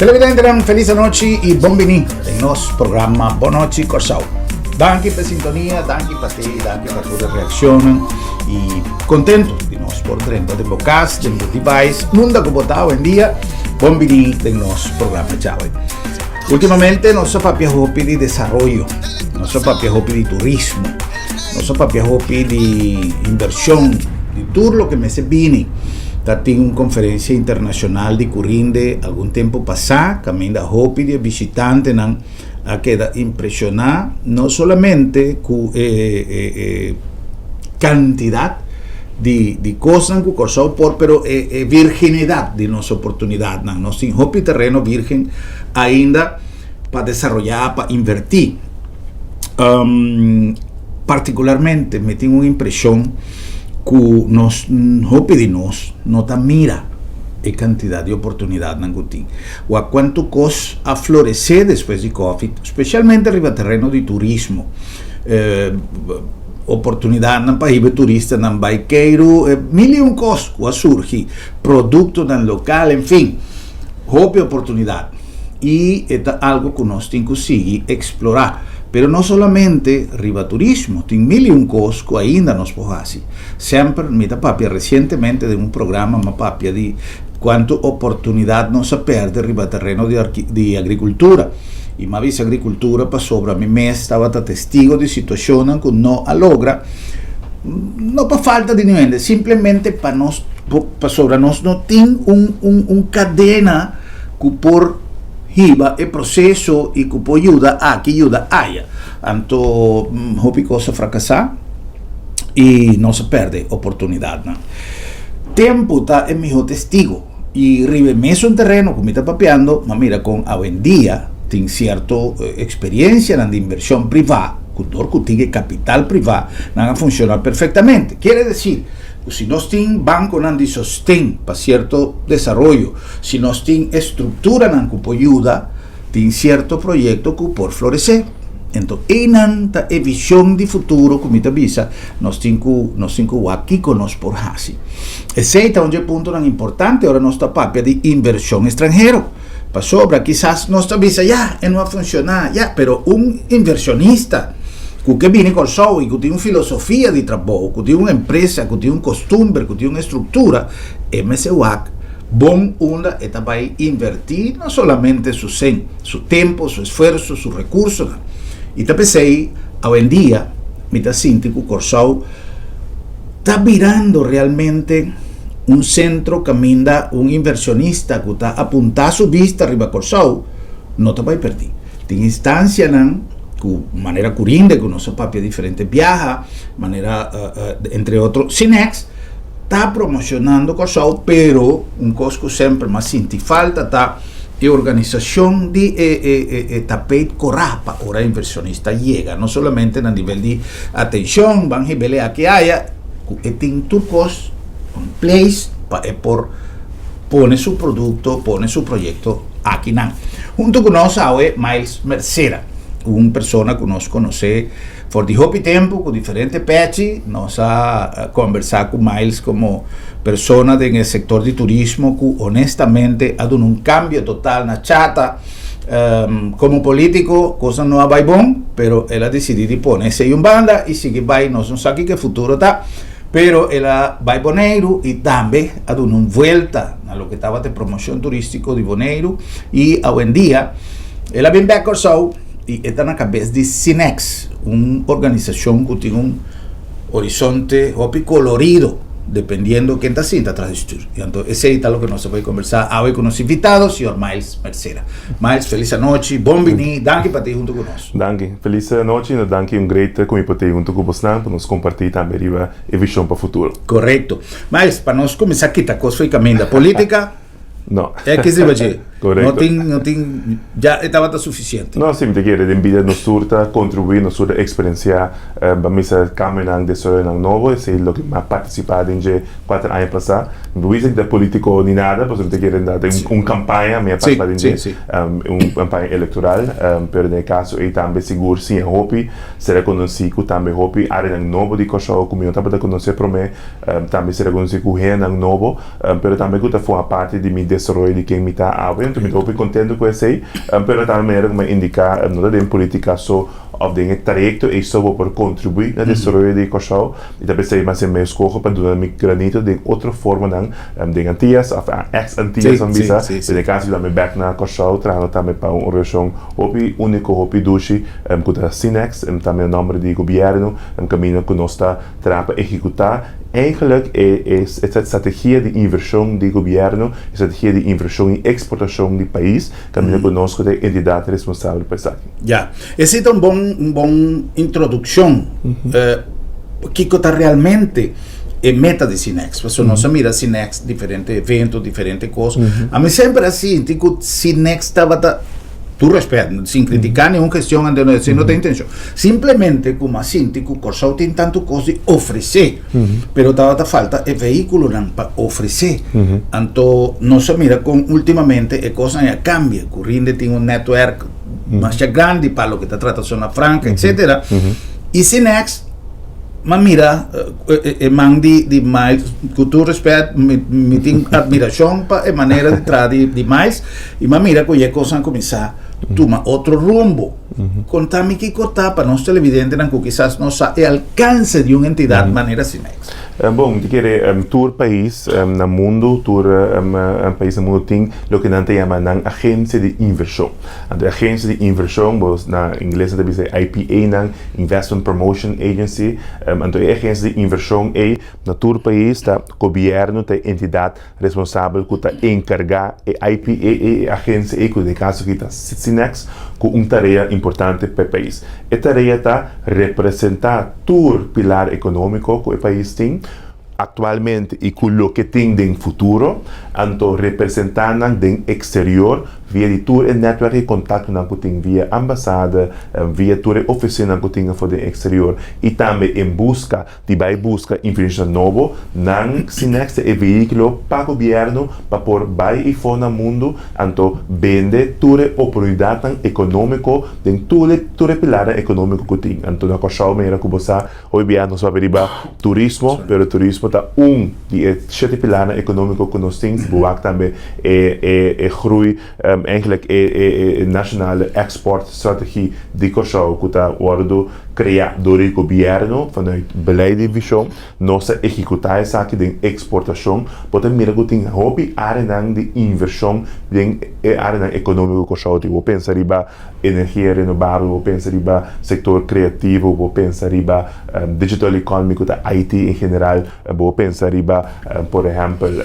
Televidentenan, felis anochi i bon bini den nos programa Bon Nochi Kòrsou. Danki pa sintonia, danki pa te, danki pa tur e reakshonnan i kontentu di nos por drenta den bo kas, den bo device, unda ku bo ta awendia, bon bini den nos programa djawe. Últimamente nos a papia hopi di desaroyo, nos a papia hopi di turismo, nos a papia hopi di invershon, di tur loke mester bini. Ta tin un konferensia internashonal di Curinde algun tempu pasá kaminda hopi di e bishitantenan a keda impreshoná no solamente ku e e kantidat di di kosnan ku Kòrsou por pero e e virginidat di nos oportunidatnan. Nos tin hopi tereno virgen ainda pa desaroyá, pa invertí. Partikularmente mi tin un impreshon ku nos hopi di nos no ta mira e kantidat di oportunidatnan ku tin. Wak kuantu kos a floresé despues di Covid, spesialmente riba tereno di turismo. Oportunidatnan pa hiba e turistanan bai Keiru, mil i un kos ku a surgi, produktonan lokal, en fin, hopi oportunidat. I e ta algu ku nos tin ku sigui eksplorá. Pero no solamente riba turismo, tin mil i un kos ku ainda nos por hasi. Semper mi ta papia, resientemente den un programa mi a papia di kuantu oportunidat nos a pèrdè riba tereno di agrikultura. I mi a bisa agrikultura pasobra mi mes tabata testigo di situashonnan ku no a logra, no pa falta di niun hende, simplemente pa nos pasobra nos no tin un un un kadena ku por hiba e proseso i ku por yuda aki yuda aya. Anto hopi kos a frakasá i nos a pèrdè oportunidatnan. Tempu ta e mihó testigo. I riba e mesun tereno ku mi ta papiando, m'a mira kon awendia tin sierto eksperiencianan di invershon privá ku dor ku tin e kapital privá nan a funshoná perfektamente. Kiere desir ku si nos tin bankonan di sosten pa sierto desaroyo, si nos tin e strukturanan ku por yuda, tin sierto proyekto ku por floresé. Ento einan ta e vision di futuro ku mi ta bisa nos tin ku nos tin ku wak kiko nos por hasi. Esei ta un dje puntonan importante ora nos ta papia di invershon estranhero. Pasobra kisas nos ta bisa ya e no a funshoná ya pero un invershonista ku ke bini Kòrsou i ku tin un filosofia di trabou, ku tin un empresa, ku tin un kostumber, ku tin un estruktura, e mester wak bon unda e ta bai invertí no solamente su sen, su tempo, su esfuerso, su recursonan. Y ta p'esey awendia mi ta sinti cu Corsou ta birando realmente un centro caminda un inversionista cu ta apunta su bista riba Corsou no ta bay perdi. Tin instancianan cu manera Curinde cu nos a papia diferente biaha, manera entre otro Cinex, ta promocionando Corsou, pero un cos cu semper mi a sinti falta ta E organisashon di e e e tapeit korá pa ora inversionista yega, no solamente na nivel di atenshon, ban hib'el e aki aya, ku e tin tur kos on place pa e por pone su produkto, pone su proyekto akinan. Huntu ku nos awe Miles Mercera, un persona ku nos konosé For di hopi tempu ku diferente pechi nos a kombersá ku Miles komo persona den e sektor di turismo ku honestamente a duna un kambio total na Chata. Komo polítiko kosnan no a bai bon, pero el a disidí di pone esei un banda i sigui bai. Nos no sa kiko e futuro ta, pero el a bai Boneiru i tambe a duna un vuelta na loke tabata e promoshon turístiko di Boneiru i awendia el a bin bèk Kòrsou. I e ta na kabes di Cinex, un organisashon ku tin un horizonte hopi kolorido, dependiendo ken ta sinta tras di stür. I anto esei ta loke nos ta bai kombersá awe ku nos invitado, señor Miles Mercera. Miles, felis anochi, bon biní, danki pa ta huntu ku nos. Danki. Felis anochi i danki un great ku mi por ta huntu ku bosnan pa nos kompartí tambe riba e vishon pa futuro. Korekto. Miles, pa nos kuminsá kita kos for e kaminda, polítika. No. E ke riba dje. Correcto. No tin, no tin, ya e tabata suficiente. No, si, mi ta kere den bida nos tur ta contribui, nos tur ta experiencia, ba misa cambionan, desaroyonan nobo, esey loke mi a participa den dje cuater aña pasa. Mi por bisa ki ta politico ni nada, pasobra mi ta kere ta den un campaña mi a participa den dje, un campaña electoral, pero den e caso ey tambe sigur siña hopi, ser reconoci cu tambe hopi areanan nobo di Corsou cu mi no tabata conoce prome, tambe ser reconoci cu hendenan nobo. Pero tambe ku ta forma parti di mi desaroyo di ken mi ta awe. Mi ta hopi kontentu ku esei, pero tambe manera ku mi a indiká, no ta den polítika so òf den e trayekto ei so bo por kontribuí na desaroyo di Kòrsou. I ta p'esei mi a hasi mi eskoho pa duna mi granito den otro formanan den Antias òf ex Antias ban bisa, pero den kaso duna mi bèk na Kòrsou trahando tambe pa un organisashon hopi úniko, hopi dushi ku ta Cinex, tambe na nòmber di gobièrnu kaminda ku nos ta traha pa ehekutá Eigenlijk e e strategia di invershon di gobièrnu, e strategia di invershon i eksportashon di pais, kaminda ku nos ku ta e entidat responsabel pa esaki. Ya. Esei ta un bon un bon introdukshon. Kiko ta realmente e meta di Cinex? Pasobra nos a mira Cinex diferente evento, diferente kos. Ami semper a sinti ku Cinex tabata. Tur respet, sin kritiká ningun gestion anterior, esei no ta intenshon. Simplemente ku mi a sinti ku Kòrsou tin tantu kos di ofresé, pero tabata falta e vehíkulonan pa ofresé. Anto nos a mira kon últimamente e kosnan a kambia, ku Rinde tin un nètwèrk masha grandi pa loke ta trata Zona Franka, etsetera. I Cinex, mi a mira e man di Miles, ku tur respet, mi tin atmirashon pa e manera di traha di Miles. I m'a mira ku e kosnan kuminsá tuma otro rumbo. Konta mi kiko ta pa nos televidentenan ku kisas no sa e alkanse di un entidat manera Cinex. Bon, mi ta kere tur pais na mundu, tur pais na mundu tin loke nan ta yama nan agensia di invershon. Anto e agensia di invershon, bo na ingles nan ta bisa e IPA nan, Investment Promotion Agency, anto e agensia di invershon ei na tur pais ta gobièrnu ta e entidat Responsabel ku ta enkargá e IPA e agensia ei, ku den e kaso aki ta Cinex, ku un tarea importante pa e pais. E tarea ta representá tur pilar ekonómiko ku e pais tin aktualmente i ku loke tin den futuro, anto representá nan den eksterior via di tur e nètwèrk i kontaktonan ku tin via ambasada, via tur e ofisinanan ku tin afó den eksterior i tambe en buska di bai buska inversionista nobo, nan Cinex ta e vehículo pa gobierno pa por bai ifo na mundo anto bende tur e oportunidadnan económico den tur e tur e pilarnan económico cu tin. Anto na Kòrsou manera cu bo sa hopi bia nos papia riba turismo, pero turismo ta un di e shete pilarnan económico cu nos tin. Si bo wak tambe e e e groei eigenlijk e e e nationale export strategie di Kòrsou cu ta wordo Krea dor di gobièrnu vanuit beleid di vishon, nos ta ehekutá esaki den eksportashon. Bo ta mira ku tin hopi áreanan di invershon den e áreanan ekonómiko ku Kòrsou tin. Bo pensa riba energia renobabel, bo pensa riba sektor kreativo, bo pensa riba digital economy ku ta IT en general, bo pensa riba por ehèmpel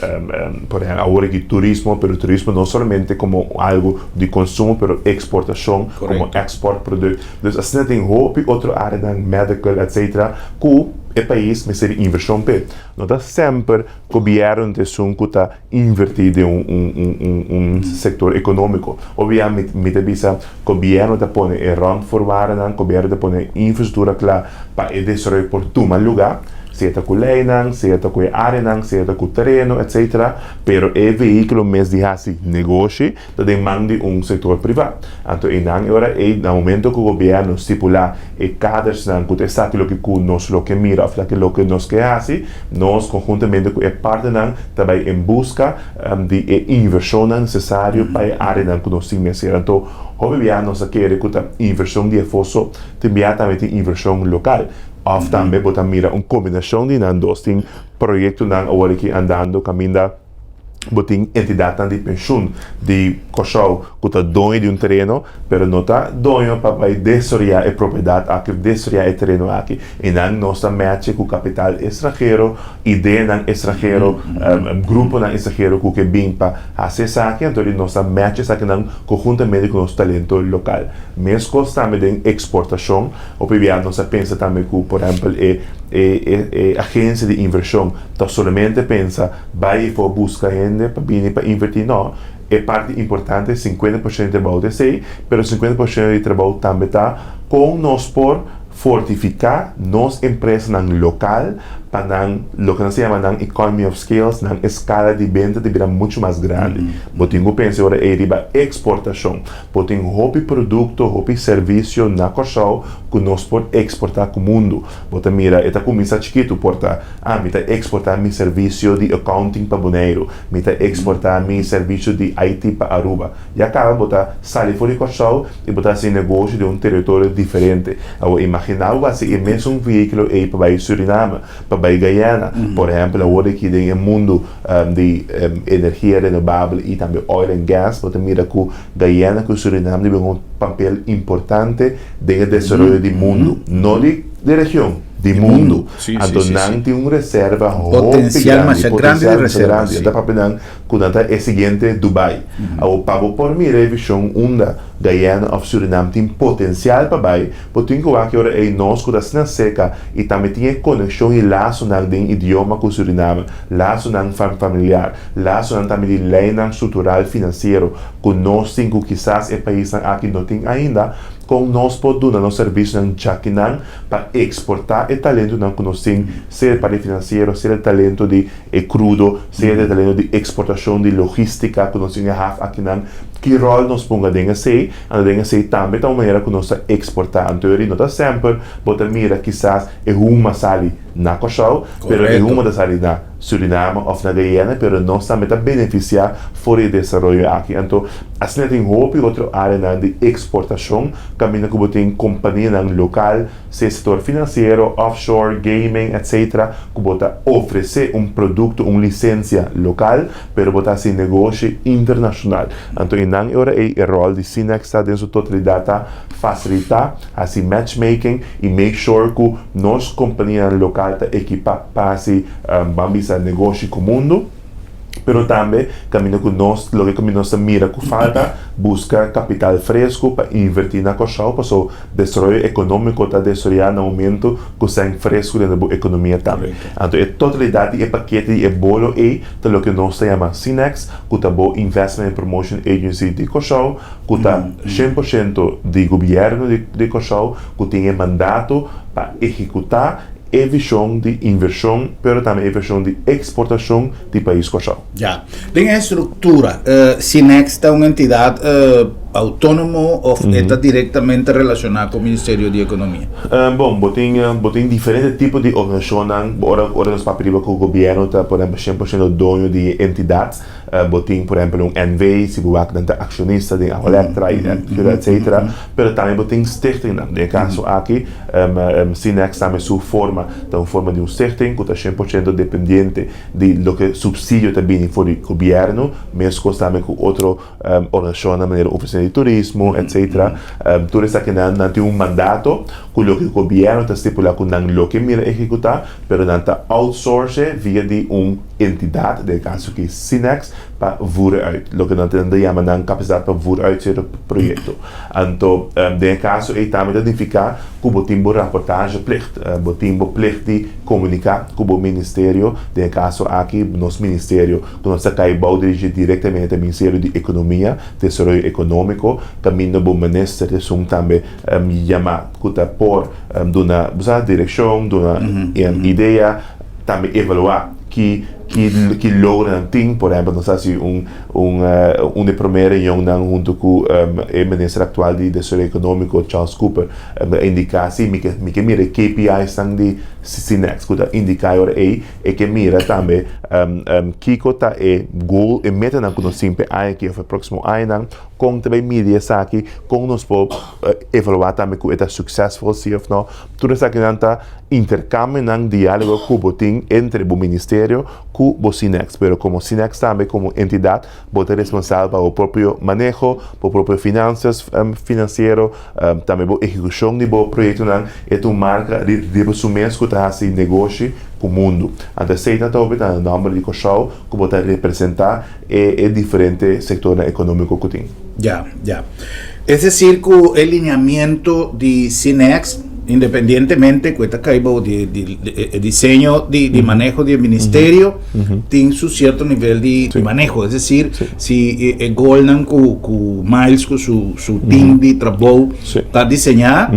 por ehèmpel awor aki turismo, pero turismo no solamente komo algu di konsumo pero eksportashon komo eksportprodukt. Dus asina tin hopi otro areanan, medical etc. Ku e pais mester di invershon p'e. No ta semper gobièrnu ta esun ku ta invertí den un un sektor ekonómiko. Obia mi mi ta bisa gobièrnu ta pone e randvoorwaardennan, gobièrnu ta pone e infrastruktura kla pa e desaroyo por tuma lugá, sea ta ku leinan, sea ta ku e areanan, sea ta ku tereno etc. Pero e vehíkulo mes di hasi negoshi ta den man di un sektor privá. Anto einan e ora ei na momento ku gobièrnu stipulá e kadersnan ku ta esaki loke ku nos lo ke mira òf esaki loke nos ke hasi, nos konhuntamente ku e partnernan ta bai en buska di e invershonnan nesesario pa e áreanan ku nos tin mester. Anto hopi bia nos a kere ku ta invershon di afó so, tin bia tambe tin invershon lokal. Òf tambe bo ta mira un kombinashon di nan dos. Tin proyektonan awor aki andando kaminda. Bo tin entidatnan di penshun di Kòrsou ku ta doño di un tereno, pero no ta doño pa bai desaroyá e propiedat aki òf desaroyá e tereno aki. I nan nos ta mèche ku kapital estranhero, ideanan estranhero, gruponan estranhero ku ke bin pa hasi esaki, anto di nos ta mèche esakinan konhuntamente ku nos talento lokal. Meskos tambe den eksportashon, hopi bia nos a pensa tambe ku por ehèmpel e e agensia di invershon ta solamente pensa Bai for buska hende pa bini pa invertí no. E parti importante 50% di trabou ta esei, pero 50% di trabou tambe ta kon nos por fortifiká nos empresanan lokal pa. Pa nan, loke nan sa yama nan economy of scales, nan eskala di benta ta bira muchu mas grandi. Bo tin ku pensa ora ei riba eksportashon. Bo tin hopi produkto, hopi servisio na Kòrsou ku nos por eksportá ku mundu. Bo ta mira e ta kuminsá chikitu, por ta, ah, mi ta eksportá mi servisio di accounting pa Boneiru, mi ta eksportá mi servisio di IT pa Aruba. Ya kaba bo ta sali for di Kòrsou i bo ta hasi negoshi den un teritorio diferente. Awor imaginá bo hasi e mesun vehíkulo ei pa bai Suriname, pa bai Guyana. Por ehèmpel awor aki den e mundu di energia renobabel i tambe oil and gas bo ta mira ku Guyana ku Suriname ta bin un papel importante den e desaroyo di mundu, no di region, di mundu. Anto nan tin un reserva hopi grandi, potensial masha grandi. Nan ta papia nan ku nan ta e siguiente Dubai. Awor pa bo por mira e vishon unda Guyana òf Surinam tin potensial pa bai, bo tin ku wak e ora ei nos ku ta asina seka i tambe tin e konekshon i lasonan den idioma ku Suriname, lasonan familiar, lasonan tambe di leinan struktural finansiero ku nos tin ku kisas e paisnan aki no tin ainda, kon nos por duna nos servisionan djakinan pa eksportá e talentonan ku nos tin, sea e parti finansiero, sea e talento di e krudo, sea e talento di eksportashon, di logístika ku nos tin e haf akinan, ki ròl nos ponga den esei? Anto den esei tambe ta un manera ku nos ta eksportá. Anto yori no ta semper bo ta mira kisas e huma sali na Kòrsou, pero e huma ta sali na Suriname òf na Guyana, pero nos tambe ta benefisiá for di e desaroyo aki. Anto asina tin hopi otro áreanan di eksportashon kaminda ku bo tin kompanianan lokal, sea sektor finansiero, offshore, gaming, etc. Ku bo ta ofresé un produkto, un lisensia lokal, pero bo ta hasi negoshi internashonal. Anto einan e ora ei e ròl di Cinex ta den su totalidat ta fasilitá, hasi matchmaking i make sure ku nos kompanianan lokal ta ekipá pa hasi, ban bisa, negoshi ku mundu. Pero tambe kaminda ku nos, loke ku nos ta mira ku falta, buska kapital fresku pa invertí na Kòrsou, paso desaroyo ekonómiko ta desaroyá na momento ku sèn fresku den bo ekonomia tambe. Anto e totalidat di e pakete di e bolo ei ta loke nos ta yama Cinex, ku ta bo Investment and Promotion Agency di Kòrsou, ku ta 100% di gobièrnu di Kòrsou, ku tin e mandato pa ehekutá e vishon di invershon pero tambe e vishon di eksportashon di pais Kòrsou. Ya. Den e struktura, Cinex ta un entidat outónomo òf e ta direktamente relashoná ku Ministerio di Ekonomia? Bon, bo tin bo tin diferente tipo di organisashonnan. Ora ora nos papia riba ku gobièrnu ta por ehèmpel 100% doño di e entidat. Bo tin por ehèmpel un NV, si bo wak nan ta akshonista den Aqualectra i etcetera. Pero tambe bo tin stichtingnan. Den e kaso aki Cinex tambe su forma ta un forma di un stichting ku ta 100% dependiente di loke supsidio ta bini for di gobièrnu, meskos tambe ku otro organisashonnan manera Ofisina di Turismo etcetera. Tur esakinan nan tin un mandato ku loke gobièrnu ta stipulá ku nan lo ke mira ehekutá, pero nan ta outsource via di un entidat, den e kaso aki Cinex, pa voer uit, loke nan ta yama nan kapasidat pa voer uit sierto proyekto. Anto den e kaso ei tambe ta nifiká ku bo tin bo raportageplicht, bo tin bo plicht di komuniká ku bo ministerio, den e kaso aki nos ministerio ku nos ta kai bou dirigí direktamente ta Ministerio di Ekonomia, Desaroyo Ekonómiko, kaminda bo minister ta esun tambe yamá ku ta por duna bo sa direkshon, duna idea, tambe evaluá ki ki ki logronan tin. Por ehèmpel nos a hasi un un un di e promé reunionnan huntu ku e minister aktual di Desaroyo Ekonómiko Charles Cooper a indiká si mi ke mi ke mira e KPIsnan di Cinex ku ta indiká e ora ei e ke mira tambe kiko ta e goal e metanan ku nos tin pa e aña aki òf e próksimo añanan kon ta bai midi esaki kon nos por evaluá tambe ku e ta successful si òf no tur esakinan ta Interkambionan, diálogo ku bo tin entre bo ministerio ku bo Cinex. Pero komo Cinex tambe komo entidat bo ta responsabel pa bo propio maneho, bo propio finansas finansiero, tambe bo ehekushon di bo proyektonan. E ta un marka riba su mes ku ta hasi negoshi ku mundu. Anto esei ta tobe ta na nòmber di Kòrsou ku bo ta representá e e diferente sektornan ekonómiko ku tin. Ya, ya. Es desir ku e lineamiento di Cinex. Independientemente ku ta kai bou di diseño di maneho di ministerio, tin su sierto nivel di maneho. Es desir, si e goalnan ku Miles ku su team di trabou ta diseñá,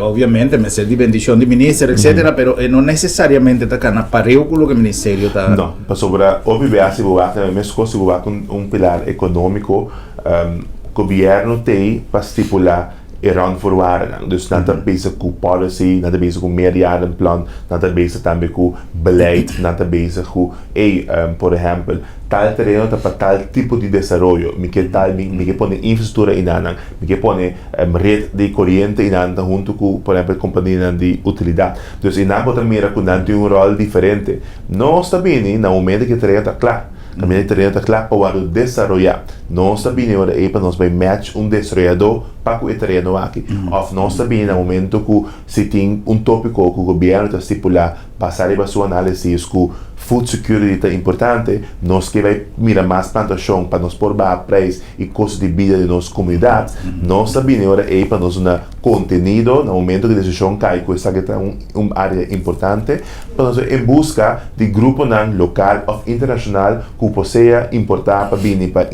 obviamente mester di bendishon di minister, etcetera, pero no nesesariamente ta kana pareu ku loke ministerio ta. No, pasobra hopi bes si bo wak tambe meskos si bo wak un pilar ekonómiko, gobièrnu t'ei pa stipulá e randvoorwaardennan. Dus nan ta bezig ku policy, nan ta bezig ku meerjarenplan, nan ta bezig tambe ku beleid, nan ta bezig ku, ey, por ehèmpel, tal tereno ta pa tal tipo di desaroyo, mi ke tal, mi ke pone infrastruktura einanan, mi ke pone red di koriente einan ta huntu ku, por ehèmpel, kompanianan di utilidat. Dus einan bo ta mira ku nan tin un ròl diferente. Nos ta bini na momento ku e tereno ta kla. Kaminda e tereno ta kla pa wòrdu desaroyá. Nos ta bini ora ei pa nos bai match un desaroyadó pa ku e tereno aki. Òf nos ta bini na momento ku si tin un tópiko ku gobièrnu ta stipulá basá riba su análisis ku food security ta importante, nos ke bai mira mas plantashon pa nos por baha preis i kosto di bida di nos komunidat. Nos ta bini ora ei pa nos duna kontenido na momento ku e desishon kai ku esaki ta un área importante. Pa nos en buska di gruponan lokal òf internashonal ku por sea importá pa bini pa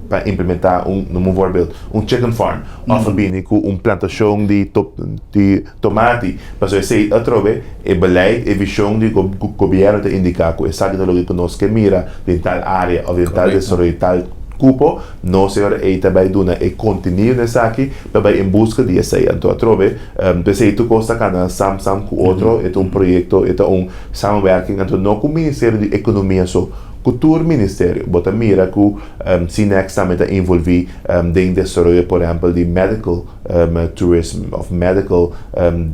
pa implementá un, noem un voorbeeld, un chicken farm òf pa bini ku un plantashon di di tomati. Pasobra esei atrobe e beleid, e vishon di gobièrnu ta indiká ku esaki ta loke ku nos ke mira den tal área òf den tal desaroyo tal kupo. Nos e ora ei ta bai duna e kontenido na esaki pa bai en buska di esei. Anto atrobe p'esei tur kos ta kana sam sam ku otro. E ta un proyekto, e ta un samenwerking. Anto no ku Ministerio di Ekonomia so, ku tur ministerio. Bo ta mira ku CNEX tambe ta envolví den desaroyo por ehèmpel di medical tourism òf medical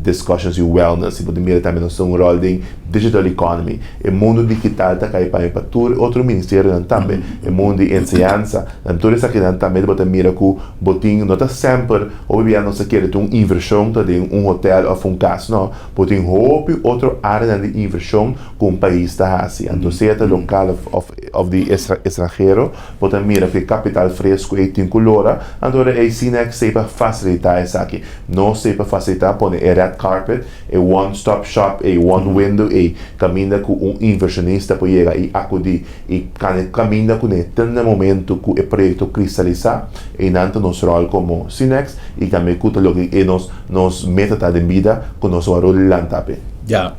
discussions i wellness. I bo ta mira tambe nos ta un ròl den digital economy. E mundu digital ta kai pa mi pa tur otro ministerionan tambe. E mundu di enseñansa, nan tur esakinan tambe bo ta mira ku bo tin, no ta semper hopi bia nos ta kere tin un invershon ta den un hotel òf un kas, no. Bo tin hopi otro áreanan di invershon ku un pais ta hasi. Anto sea ta lokal òf òf di estranhero, bo ta mira ku e kapital fresku ei tin ku lora, anto ora ei Sinex ei pa fasilitá esaki. Nos ei pa fasilitá pone e red carpet, E one stop shop ei, one window ei, kaminda ku un invershonista por yega i akudí i kane kaminda kuné te na momento ku e proyekto kristalisá. Einan ta nos ròl komo Cinex i tambe ku ta loke e nos nos meta ta den bida ku nos wòrdu lanta p'e. Ya.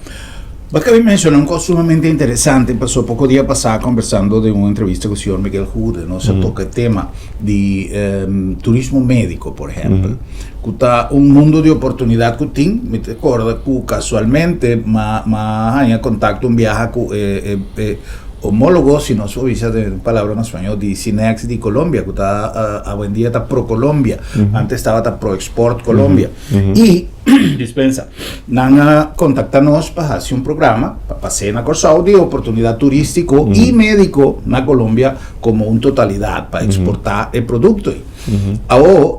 Bo a menshoná un kos sumamente interesante, paso poko dia pasá kombersando den un entrevista ku señor Miguel Goede nos a toka e tema di turismo médiko, por ehèmpel. Ku ta un mundo di oportunidat ku tin. Mi ta korda ku kasualmente m'a m'a haña kontakto un biaha ku e e homólogo, si nos por bisa den palabra na spañó, di Cinex di Colombia, ku ta awendia ta ProColombia, antes tabata ProExport Colombia. I, dispensa, nan a kontakta nos pa hasi un programa pa pas'é na Kòrsou di oportunidat turístiko i médiko na Colombia komo un totalidat pa eksportá e produkto ei. Awo,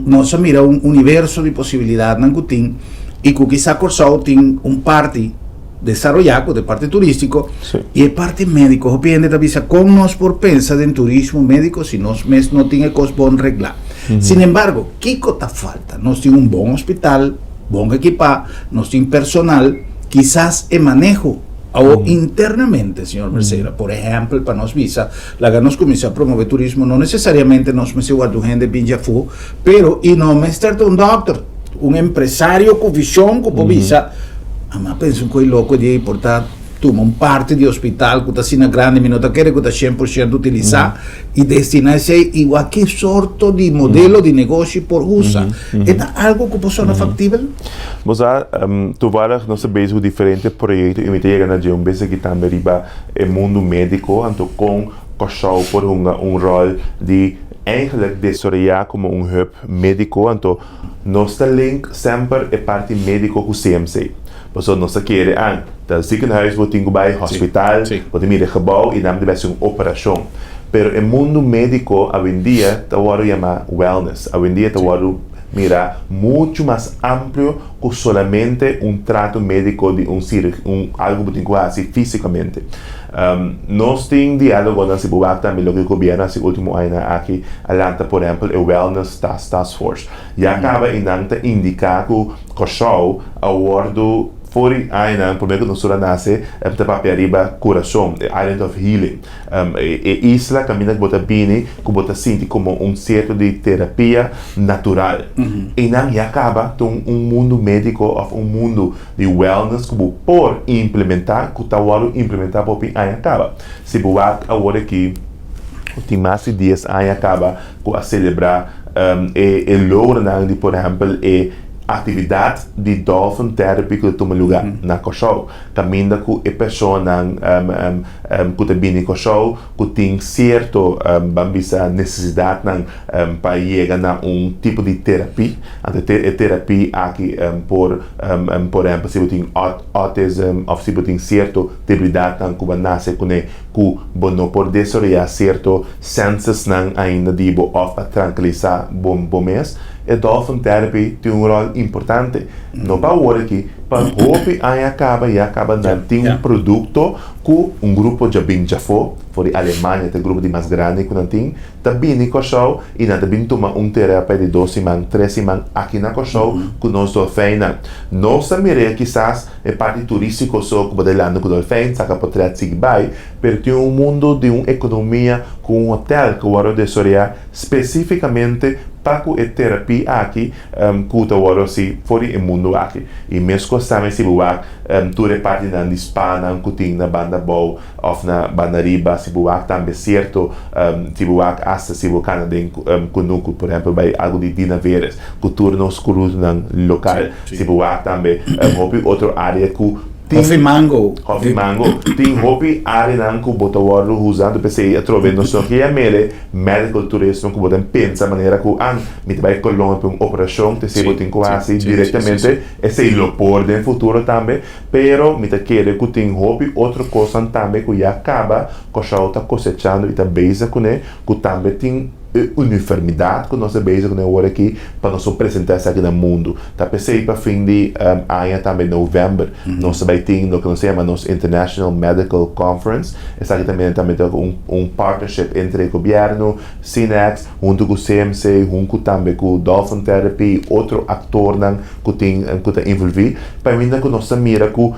nos a mira un universo di posibilidatnan ku tin i ku kisá Kòrsou tin un parti desaroyá ku ta e parti turístiko i e parti médiko. Hopi hende ta bisa kon nos por pensa den turismo médiko si nos mes no tin e kos bon reglá. Sin embargo, kiko ta falta? Nos tin un bon hospital, bon ekipá, nos tin personal, kisas e maneho awo internamente, señor Mercera, por ehèmpel pa nos bisa Laga nos kuminsá promove turismo, no nesesariamente nos mester warda un hende bin djafó, pero i no mester ta un dòkter, un empresario ku vishon ku por bisa, Ama pensa un koi loko di ei por ta tuma un parti di hospital ku ta asina grandi, mi no ta kere ku ta 100% utilisá i destiná esei i wak ki sorto di modelo di negoshi por usa. E ta algu ku por sona faktibel? Bo sa, toevallig nos ta bezig ku diferente proyekto i mi ta yega na dje un bes aki tambe riba e mundu médiko, anto kon Kòrsou por hunga un ròl di eigenlijk desaroyá komo un hub médiko, anto nos ta link semper e parti médiko ku CMC. Pasobra nos ta kere an ta ziekenhuis bo tin ku bai hospital, bo tin mira e gebou i nan debe hasi un operashon. Pero e mundu médiko awendia ta wòrdu yamá wellness, awendia ta wòrdu. mira muchu mas amplio ku solamente un trato médiko di un un algu bo tin ku hasi físikamente. Nos tin diálogonan si bo wak tambe loke gobièrnu hasi último añanan aki a lanta por ehèmpel e Wellness Task Force. Ya kaba i nan ta indiká ku Kòrsou a wòrdu for di añanan promé ku nos tur a nase ta papia riba kurason, e Island of Healing. E isla kaminda ku bo ta bini ku bo ta sinti komo un sierto di terapia natural. Einan ya kaba ta un mundu médiko òf un mundu di wellness ku bo por implementá ku ta wòrdu implementá pa hopi aña kaba. Si bo wak awor aki tin mas di dies aña kaba ku a selebrá e logronan di por ehèmpel e aktividat di dolphin therapy ku ta tuma lugá na Kòrsou. Kaminda ku e personanan ku ta bini Kòrsou ku tin sierto ban bisa nesesidatnan pa yega na un tipo di terapi. Anto e terapi aki por por ehèmpel si bo tin autism òf si bo tin sierto debilidatnan ku bo a nase kuné ku bo no por desaroyá sierto sensesnan ainda di bo òf pa trankilisá bo mes. E dolphin therapy tin un ròl importante, no pa awor aki, pa hopi aña kaba ya kaba nan tin un produkto ku un grupo dja bin djafó, for di Alemania ta e grupo di mas grandi ku nan tin, ta bini Kòrsou i nan ta bin tuma un terapia di dos siman, tres siman aki na Kòrsou ku nos dolfijnnan. Nos ta mir'é kisas e parti turístiko so ku bo ta landa ku dolfijn, saka potrèt sigui bai, pero tin un mundu di un ekonomia ku un hotèl ku wòrdu desaroyá spesífikamente pa ku e terapia aki ku ta wòrdu hasi for di e mundu aki. I meskos tambe si bo wak tur e partinan di spanan ku tin na banda abou òf na banda riba, si bo wak tambe sierto, si bo wak asta si bo kana den kunuku, por ehèmpel bai algu di Dinaveres ku tur nos kurutunan lokal, si bo wak tambe hopi otro área ku tin. Hofi Mango. Hofi Mango. Tin hopi áreanan ku bo ta wòrdu usa, anto p'esei atrobe nos no ke yam'el Medical tourism ku bo ta pensa manera ku an mi ta bai Colombia pa un operashon te esei bo tin ku hasi direktamente esei lo por den futuro tambe pero mi ta kere ku tin hopi otro kosnan tambe ku ya kaba Kòrsou ta kosechando i ta bezig kuné ku tambe tin e uniformidat ku nos ta bezig kuné awor aki pa nos por presentá esaki na mundu ta p'esei pa fin di aña tambe novèmber nos ta bai tin loke nos ta yama nos International Medical Conference esaki tambe tambe ta un un partnership entre gobièrnu, Cinex, huntu ku CMC, hunku tambe ku Dolphin Therapy i otro aktornan ku tin ku ta envolví, pa ainda ku nos ta mira ku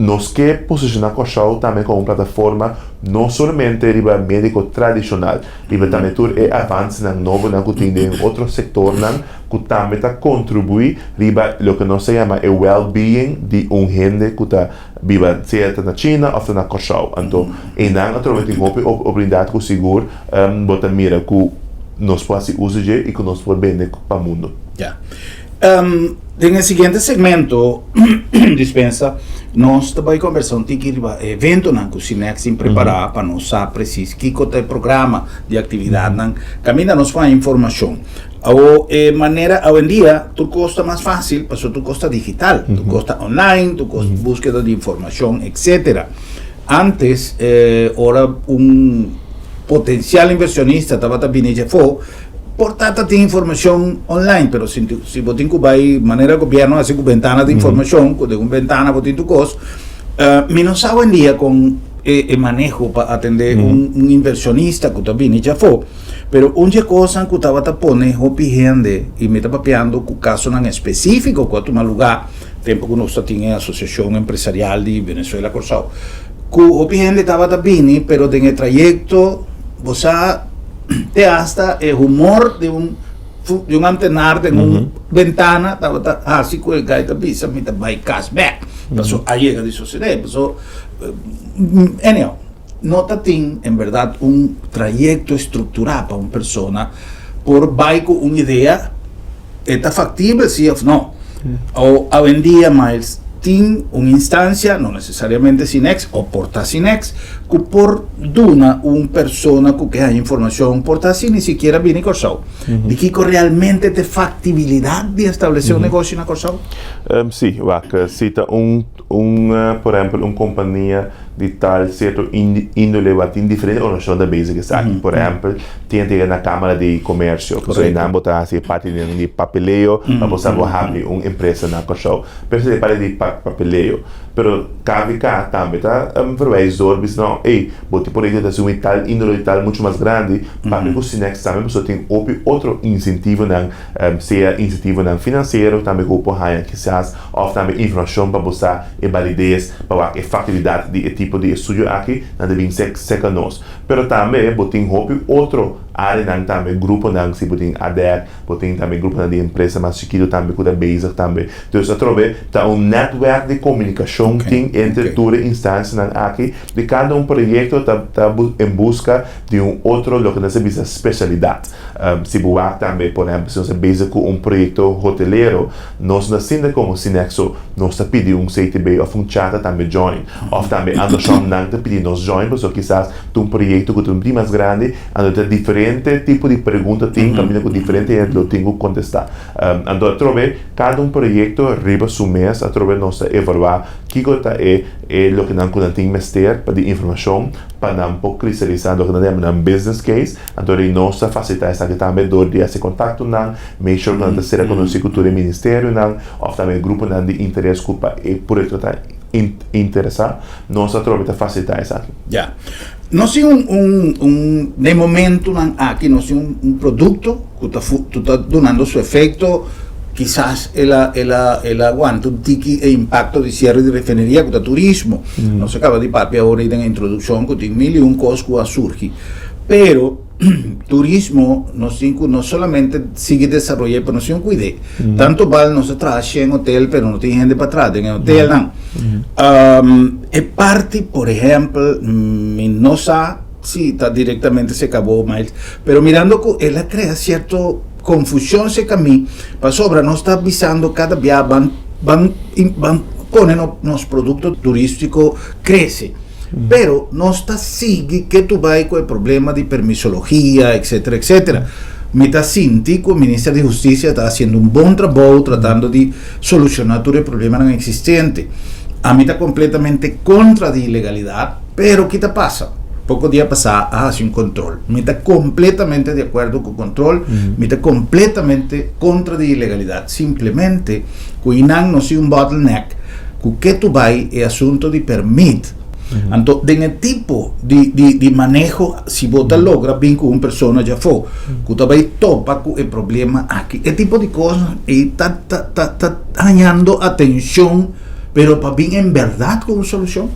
nos ke posishoná Kòrsou tambe komo un plataforma no solamente riba médiko tradishonal, riba tambe tur e avansenan nobonan ku tin den otro sektornan ku tambe ta kontribuí riba loke nos ta yama e well-being di un hende ku ta biba sea ta na China of ta na Kòrsou. Anto einan atrobe tin hopi oportunidat ku sigur bo ta mira ku nos por hasi uso dje i ku nos por bende pa mundu. Ya. Den e siguiente segmento, dispensa, nos ta bai kombersá un tiki riba e eventonan ku Cinex tin prepará pa nos sa presis kiko ta e programa di aktividatnan kaminda nos por haña informashon. Awo e manera awendia tur kos ta mas fácil pasobra tur kos ta digital, tur kos ta online, tur kos búskeda di informashon etcétera. Antes ora un potensial inversionista tabata bini dje afó por ta ta tin informashon online pero si si bo tin ku bai manera gobièrnu hasi ku bentana di informashon ku den un bentana bo tin tur kos mi no sa awendia kon e maneho pa atendé un inversionista ku ta bini dje afó. Pero un dje kosnan ku tabata pone hopi hende, i mi ta papiando ku kasonan espesífiko ku a tuma lugá tempu ku nos ta tin e Asosiashon Empresarial di Venezuela Kòrsou, ku hopi hende tabata bini, pero den e trayekto bo sa te asta e humor di un di un amtenar den un bentana tabata hasi ku e gai ta bisa mi ta bai kas bèk, paso a yega di sosodé, paso anyhow. No ta tin en berdad un trayecto estructura pa un persona por bay cu un idea, e ta factibel si of no. O awendia Miles tin un instancia, no necesariamente Cinex o por ta Cinex, Ku por duna un persona ku ke haña informashon por ta sin ni sikiera bini Kòrsou di kiko realmente ta e faktibilidat di establesé un negoshi na Kòrsou? Sí, wak, si ta un un por ehèmpel un kompania di tal sierto índole wak tin diferente organisashon ta bezig esaki. Por ehèmpel tin hende na Kámara di Komersio, pasobra einan bo ta hasi e parti di papeleo pa bo sa bo habri un empresa na Kòrsou. Pero esei ta e parti di papeleo. Pero KVK tambe ta verwijs door bisa no, ey, bo tin por ta asumi tal índole di tal mucho mas grandi, papia ku Cinex tambe pasobra tin hopi otro insentivonan, sea insentivonan finansiero tambe ku bo por haña kisas òf tambe informashon pa bo sa e balides pa wak e faktibilidat di e tipo di estudio aki, nan ta bin serka nos. Pero tambe bo tin hopi otro áreanan tambe, gruponan, si bo tin ADEC, bo tin tambe gruponan di empresa mas chikitu tambe ku ta bezig tambe. Dus atrobe ta un netwerk di komunikashon tin entre tur e instansianan aki di kada un proyekto ta ta en buska di un otro loke nos ta bisa spesialidat. Si bo wak tambe por ehèmpel si nos ta bezig ku un proyekto hotelero nos no ta sinta komo Cinexo nos ta pidi un CTB òf un Chata tambe join òf tambe andersom nan ta pidi nos join pasobra kisas ta un proyekto ku ta un mas grandi anto ta diferente tipo di pregunta tin kaminda ku diferente hende lo tin ku kontestá. Anto atrobe kada un proyekto riba su mes atrobe nos ta evaluá kiko ta e e loke nan ku nan tin mester pa di informashon pa nan por kristalisá loke nan ta yama nan business case. Anto di nos ta fasilitá esaki tambe dor di hasi kontaktonan, make sure ku nan ta sera konosí ku tur e ministerionan òf tambe e gruponan di interes ku pa e proyekto ta interesá. Nos atrobe ta fasilitá esaki. Ya. Nos tin un un un den momentonan aki nos tin un un produkto ku ta fu ku ta dunando su efekto, kisas el a el a el a wanta un tiki e impakto di siere di refineria ku ta turismo. Nos a kaba di papia awor ei den e introdukshon ku tin mil i un kos ku a surgi. Pero turismo nos tin ku no solamente sigui desaroy'é pero nos tin ku kuid'é. Tantu bal nos a traha shen hotel pero no tin hende pa traha den e hotelnan. E parti por ehèmpel mi no sa si ta direktamente serka bo Miles pero mirando ku el a krea sierto konfushon serka mi pasobra nos ta bisando kada bia ban ban ban pone nos produkto turístiko krese. Pero nos ta sigui ke tu bai ku e problema di permisologia, etcetera, etcetera. Mi ta sinti ku Minister di Hustisia ta hasiendo un bon trabou tratando di solushoná tur e problemanan eksistente. Ami ta kompletamente kontra di ilegalidat, pero ki ta pasa? Poko dia pasá a hasi un kontrol. Mi ta kompletamente di akuerdo ku kontrol, mi ta kompletamente kontra di ilegalidat. Simplemente ku einan nos tin un bottleneck ku ke tu bai e asunto di permit. Anto den e tipo di di di maneho si bo ta logra bin ku un persona djafó ku ta bai topa ku e problema aki e tipo di kos ei ta ta ta ta hañando atenshon pero pa bin en bèrdat ku un solushon.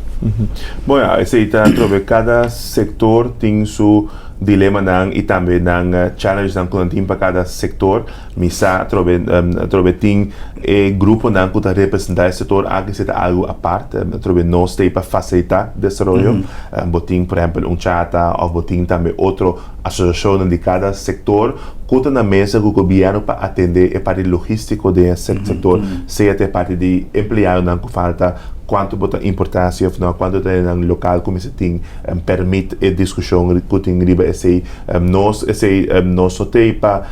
Bon ya esei ta atrobe kada sektor tin su dilemanan i tambe nan challengenan ku nan tin pa kada sektor. Mi sa atrobe atrobe tin e gruponan ku ta representá e sektor aki si ta algu apart. Atrobe nos ta ei pa fasilitá desaroyo. Bo tin por ehèmpel un chata òf bo tin tambe otro asosiashonnan di kada sektor ku ta na mesa ku gobièrnu pa atendé e parti logístiko den e sektor, sea ta e parti di empleadonan ku falta, kuantu bo ta importá si òf no, kuantu ta nan lokal ku mester tin pèrmit e diskushon ku tin riba esei. Nos esei nos no t'ei pa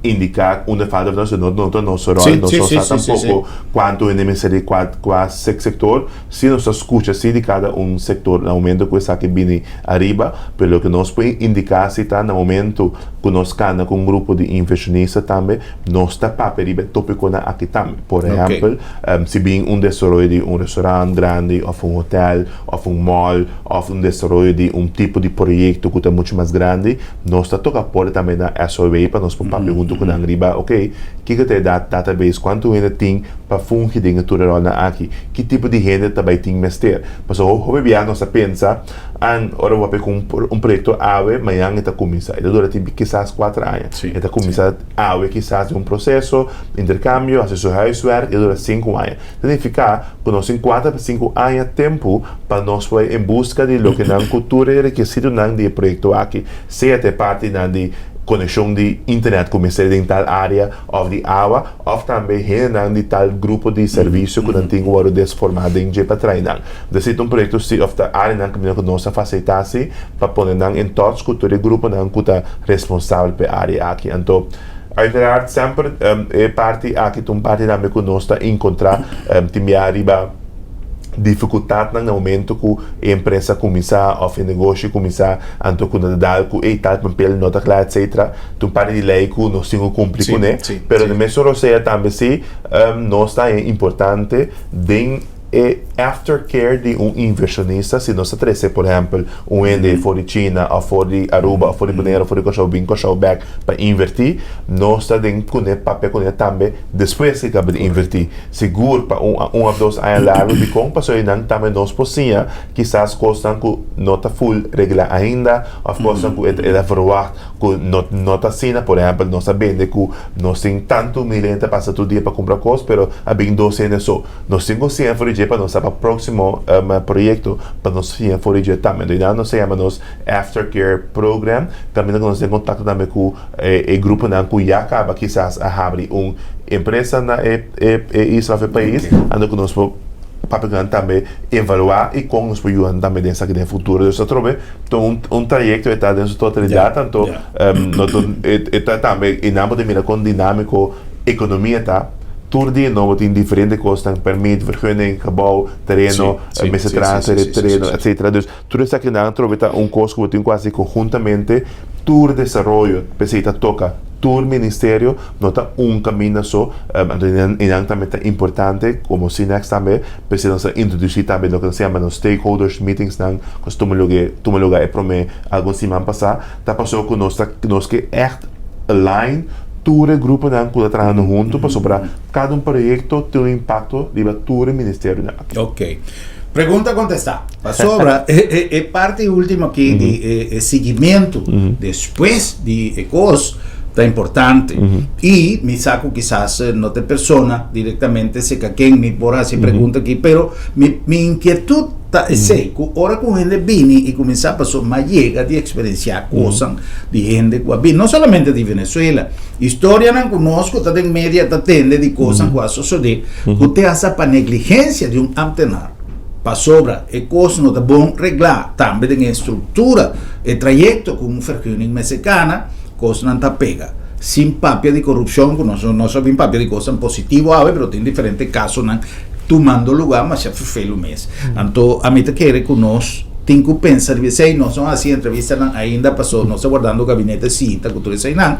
indiká unda falta òf no, esei no ta nos ròl, nos no sa tampoko kuantu hende mester di kua kua sektor, si nos ta skucha si di kada un sektor na momento ku esaki bini ariba, pero loke nos por indiká si ta na momento ku nos kana ku un grupo di invershonista tambe nos ta papia riba e topikonan aki tambe. Por ehèmpel, si bin un desaroyo di un restorant grandi òf un hotèl òf un mall òf un desaroyo di un tipo di proyekto ku ta muchu mas grandi, nos ta toka porta tambe na SOW pa nos por papia huntu ku nan riba, oke, kiko ta e database, kuantu hende tin pa fungi den e tur e ròlnan aki, ki tipo di hende ta bai tin mester. Pasobra hopi bia nos ta pensa, an, ora bo papia ku un proyekto awe, mañan e ta kuminsá. E ta dura tin kisas kuater aña. E ta kuminsá awe kisas den un proseso, interkambio, hasi su huiswerk, e ta dura sinku aña. Ta nifiká ku nos tin kuater pa sinku aña tempu pa nos por bai en buska di loke nan ku tur e rekisitonan di e proyekto aki, sea ta e partinan di. konekshon di internet ku mester den tal área òf di awa òf tambe hendenan di tal grupo di servisio ku nan tin ku wòrdu desformá den dje pa trae nan. Entonces si ta un proyekto si òf ta áreanan kaminda ku nos ta fasilitá si pa pone nan en touch ku tur e gruponan ku ta responsabel pa e área aki. Anto uiteraard semper e parti aki ta un parti tambe ku nos ta enkontrá tin bia riba difikultatnan na momento ku e empresa kuminsá òf e negoshi kuminsá anto ku nan ta dal ku ey tal papel no ta kla etsetera ta un parti di lei ku nos tin ku kumpli kuné pero na mesun rosea tambe si nos ta haña importante den e aftercare di un invershonista si nos ta trese por ehèmpel un hende for di China òf for di Aruba òf for di Bonaire òf for di Kòrsou bin Kòrsou bèk pa invertí nos ta den kuné papia kuné tambe despues ke kaba di invertí. Sigur pa un un of dos aña largu dikon pasobra einan tambe nos por siña kisas kosnan ku no ta ful reglá ainda of kosnan ku e ta verwagt ku no no ta asina. Por ehèmpel nos a bende ku nos tin tantu mil hende ta pasa tur dia pa kumpra kos pero a bin dos hende so. Nos tin ku siña for di dje pa nos sa pa próksimo proyekto pa nos siña for di dje tambe. Enton einan nos ta yama nos aftercare program kaminda ku nos den kontakto tambe ku E gruponan ku ya kaba kisas a habri un empresa na e e isla of e pais, anto ku nos por papia ku nan tambe evaluá i kon nos por yuda nan tambe den esaki den futuro. Dus atrobe ta un un trayekto e ta den su totalidat, anto no ta e ta tambe i nan bo ta mira kon dinámiko ekonomia ta, tur dia nobo tin diferente kosnan, permit, vergunning, gebou, tereno, mester traha tereno, etcetera. Dus Tur esakinan atrobe ta un kos ku bo tin ku hasi konhuntamente tur desaroyo, p'esei ta toka tur ministerio, no ta un kaminda so, anto einan tambe ta importante komo Cinex tambe, p'esei nos a introdusí tambe loke nos ta yama nos stakeholders meetingsnan ku a tuma luge tuma luga e promé algun siman pasá, ta pasobra ku nos ta nos ke ègt align tur e gruponan ku ta trahando huntu pasobra kada un proyekto tin un impakto riba tur e ministerionan aki. Oké. Pregunta kontestá. Pasobra e parti último aki di e siguimentu despues di e kos ta importante. I mi sa ku kisas no ta e persona direktamente serka ken mi por hasi e pregunta aki, pero mi mi inkietut ta esei, ku ora ku un hende bini i kuminsá pasobra mi a yega di eksperensiá kosan di hende ku a bini, no solamente di Venezuela, historianan ku nos ku ta den media ta tende di kosan ku a sosodé ku te hasta pa negligensia di un ámtenar. Pasobra e kos no ta bon reglá tambe den e struktura, e trayekto ku un vergunning mester kana, kosnan ta pega. Sin papia di korupshon, ku nos nos a bin papia di kosnan positivo awe, pero tin diferente kasonan tumando lugá masha ferfelu mes. Anto ami ta kere ku nos tin ku pensa riba esei, nos no hasi entrevistanan ainda paso nos ta wardando gabinete sinta ku tur eseinan,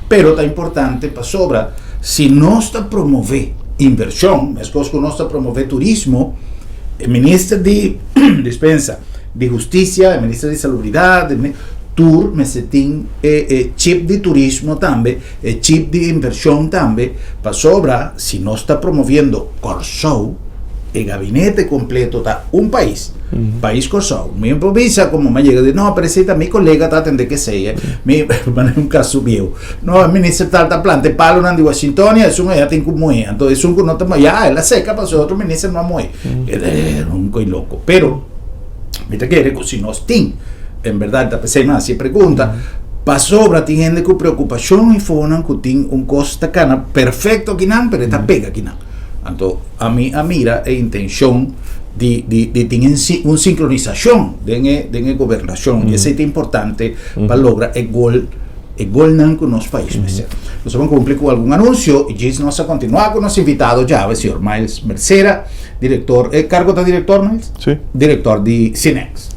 pero ta importante pasobra si nos ta promove invershon, meskos ku nos ta promove turismo, e minister di dispensa, di hustisia, e minister di salubridat, tur mester tin e e chip di turismo tambe, e chip di invershon tambe, pasobra si nos ta promoviendo Kòrsou, e gabinete kompleto ta un pais, pais Kòrsou. Mi por bisa komo mi a yega di no, pero esei ta mi kolega ta atende kesei, e mi manera un kaso bieu. No, e minister tal ta planta e palonan di Washingtonia, esun aya tin ku muhé. Anto esun ku no ta muhé, ya el a seka pasobra otro minister no a muhé. E un koi loko. Pero mi ta kere ku si nos tin, en berdad ta p'esei mi a hasi e pregunta, pasobra tin hende ku preokupashon i fonan ku tin un kos ta kana perfekto akinan, pero e ta pega akinan. Anto ami a mira e intenshon di di di tin un sinkronisashon den e den e gobernashon i esei ta importante pa logra e gol e golnan ku nos pais mester. Nos a ban kumpli ku algun anunsio i djis nos a kontinuá ku nos invitado djawe, señor Miles Mercera, direktor, e kargo ta direktor, Miles? Sí. Direktor di Cinex.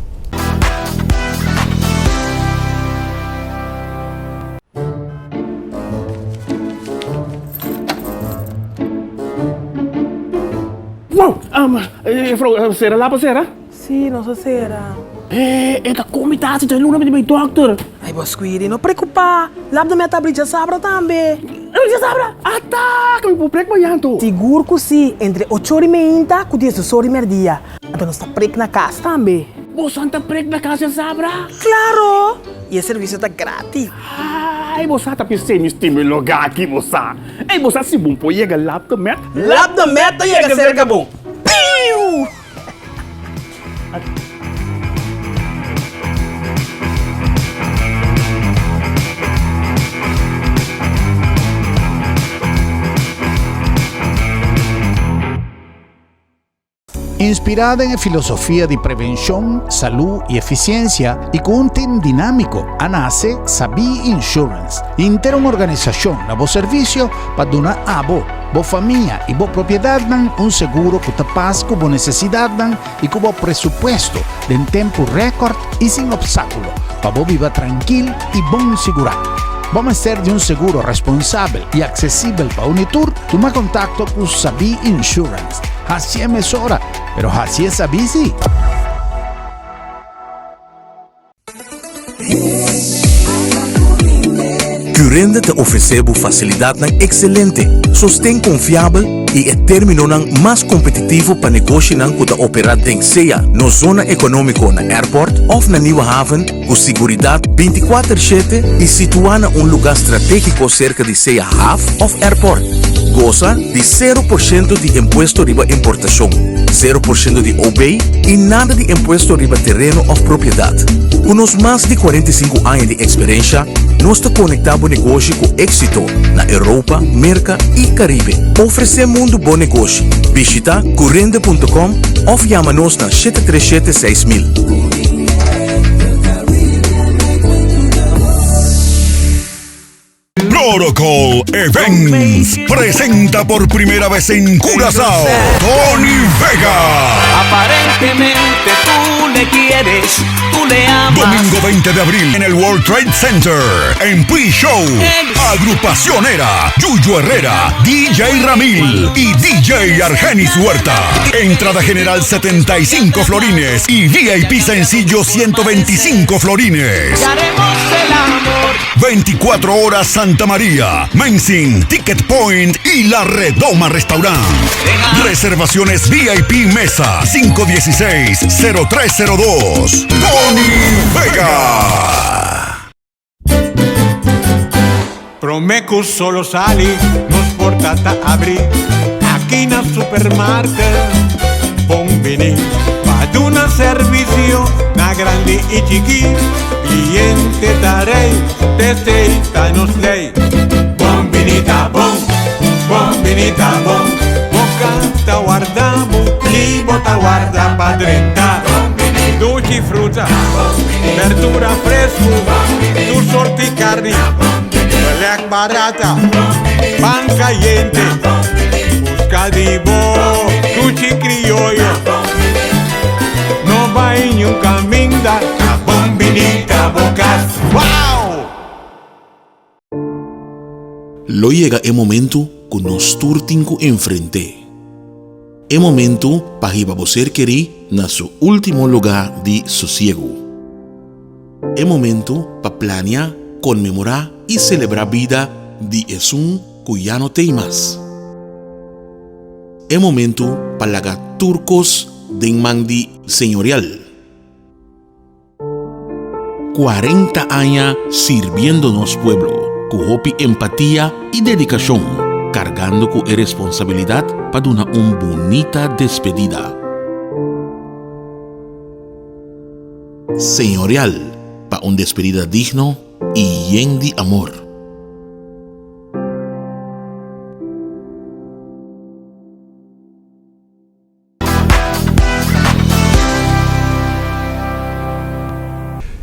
Wow! Juffrouw, sera lapa sera? Sí, nos a sera. E, e ta kon mi ta hasi djaluna mi ta bai dòkter. Ai, bo Squiri, no preokupá. Lap de mi a ta abri djasabra tambe. Abri djasabra? Ata! Ke mi por prek mañan anto? Sigur ku sí, entre ocho ora i meinta ku diesdos ora i mèrdia. Anto nos ta prek na kas tambe. Boso ta prek na kas djasabra? Klaro! I e servisio ta gratis. Ai, bo sa ta pis'é mi stima e lugá aki, bo sa. Ei, bo sa si bo por yega Lap de Met? Lap de Met ta yega serka bo. Piu! Inspirá den e filosofia di prevenshon, salú i efisiensia i ku un tim dinámiko, a nase Sabí Insurance, henter un organisashon na bo servisio pa duna abo, bo famia i bo propiedatnan un seguro ku ta pas ku bo nesesidatnan i ku bo presupuesto den tempu rèkòrt i sin opstákulo pa bo biba trankil i bon sigurá. Bo mester di un seguro responsabel i aksesibel pa un i tur? Tuma kontakto ku Sabí Insurance. Hasié mesora, pero hasié sabí sí! Curinde ta ofresé bo fasilidatnan ekselente, sosten konfiabel i e términonan mas kompetitivo pa negoshinan ku ta operá den sea nos zona ekonómiko na Airport òf na Nieuwe Haven ku siguridat bintikuater shete i situá na un lugá stratégiko serka di sea haf òf airport. Gosa di sero por shento di impuesto riba importashon, sero por shento di OB i nada di impuesto riba tereno òf propiedat. Ku nos mas di 45 aña di eksperensha, nos ta konektá bo negoshi ku éksito na Europa, Merka i Karibe. Ofresé mundu bo negoshi. Bishitá curinde punto com òf yama nos na 737 6000. Protocol Events presenta por primera vez en Curazao Tony Vega. Aparentemente tú le quieres, tú le amas. Domingo 20 de abril en el World Trade Center en Pre-Show. Agrupacionera, Yuyo Herrera, DJ Ramil y DJ Argenis Huerta. Entrada general 75 florines y VIP sencillo 125 florines. el amor. 24 horas Santa María, Mensing, Ticket Point y La Redoma Restaurant. Reservaciones VIP Mesa 516-0302. Tony Vega. Promé ku solo sali, nos porta ta abrí aki na Supermarket. Bon bini pa duna servisio na grandi i chikí. Kliente ta rei, t'esei ta nos lei. Bon bini ta bon, bon bini ta bon. Bo kanta warda bo i bo ta warda pa drenta. Dushi fruta, berdura fresku, tur sorti karni, belèk barata, pan kayente. Buska di bo dushi krioyo. No bai niun kaminda, ta bon bini ta bo kas. Wow! Lo yega e momentu ku nos tur tin ku enfrent'é. E momentu pa hiba bo ser kerí na su último lugá di sosiegu. E momentu pa plania, konmemorá i selebrá bida di esun ku ya no t'ei mas. E momentu pa laga tur kos den man di Señorial. 40 aña sirbiendo nos pueblo ku hopi empatia i dedikashon, kargando ku e responsabilidat pa duna un bunita despedida. Señorial pa un despedida digno i yen di amor.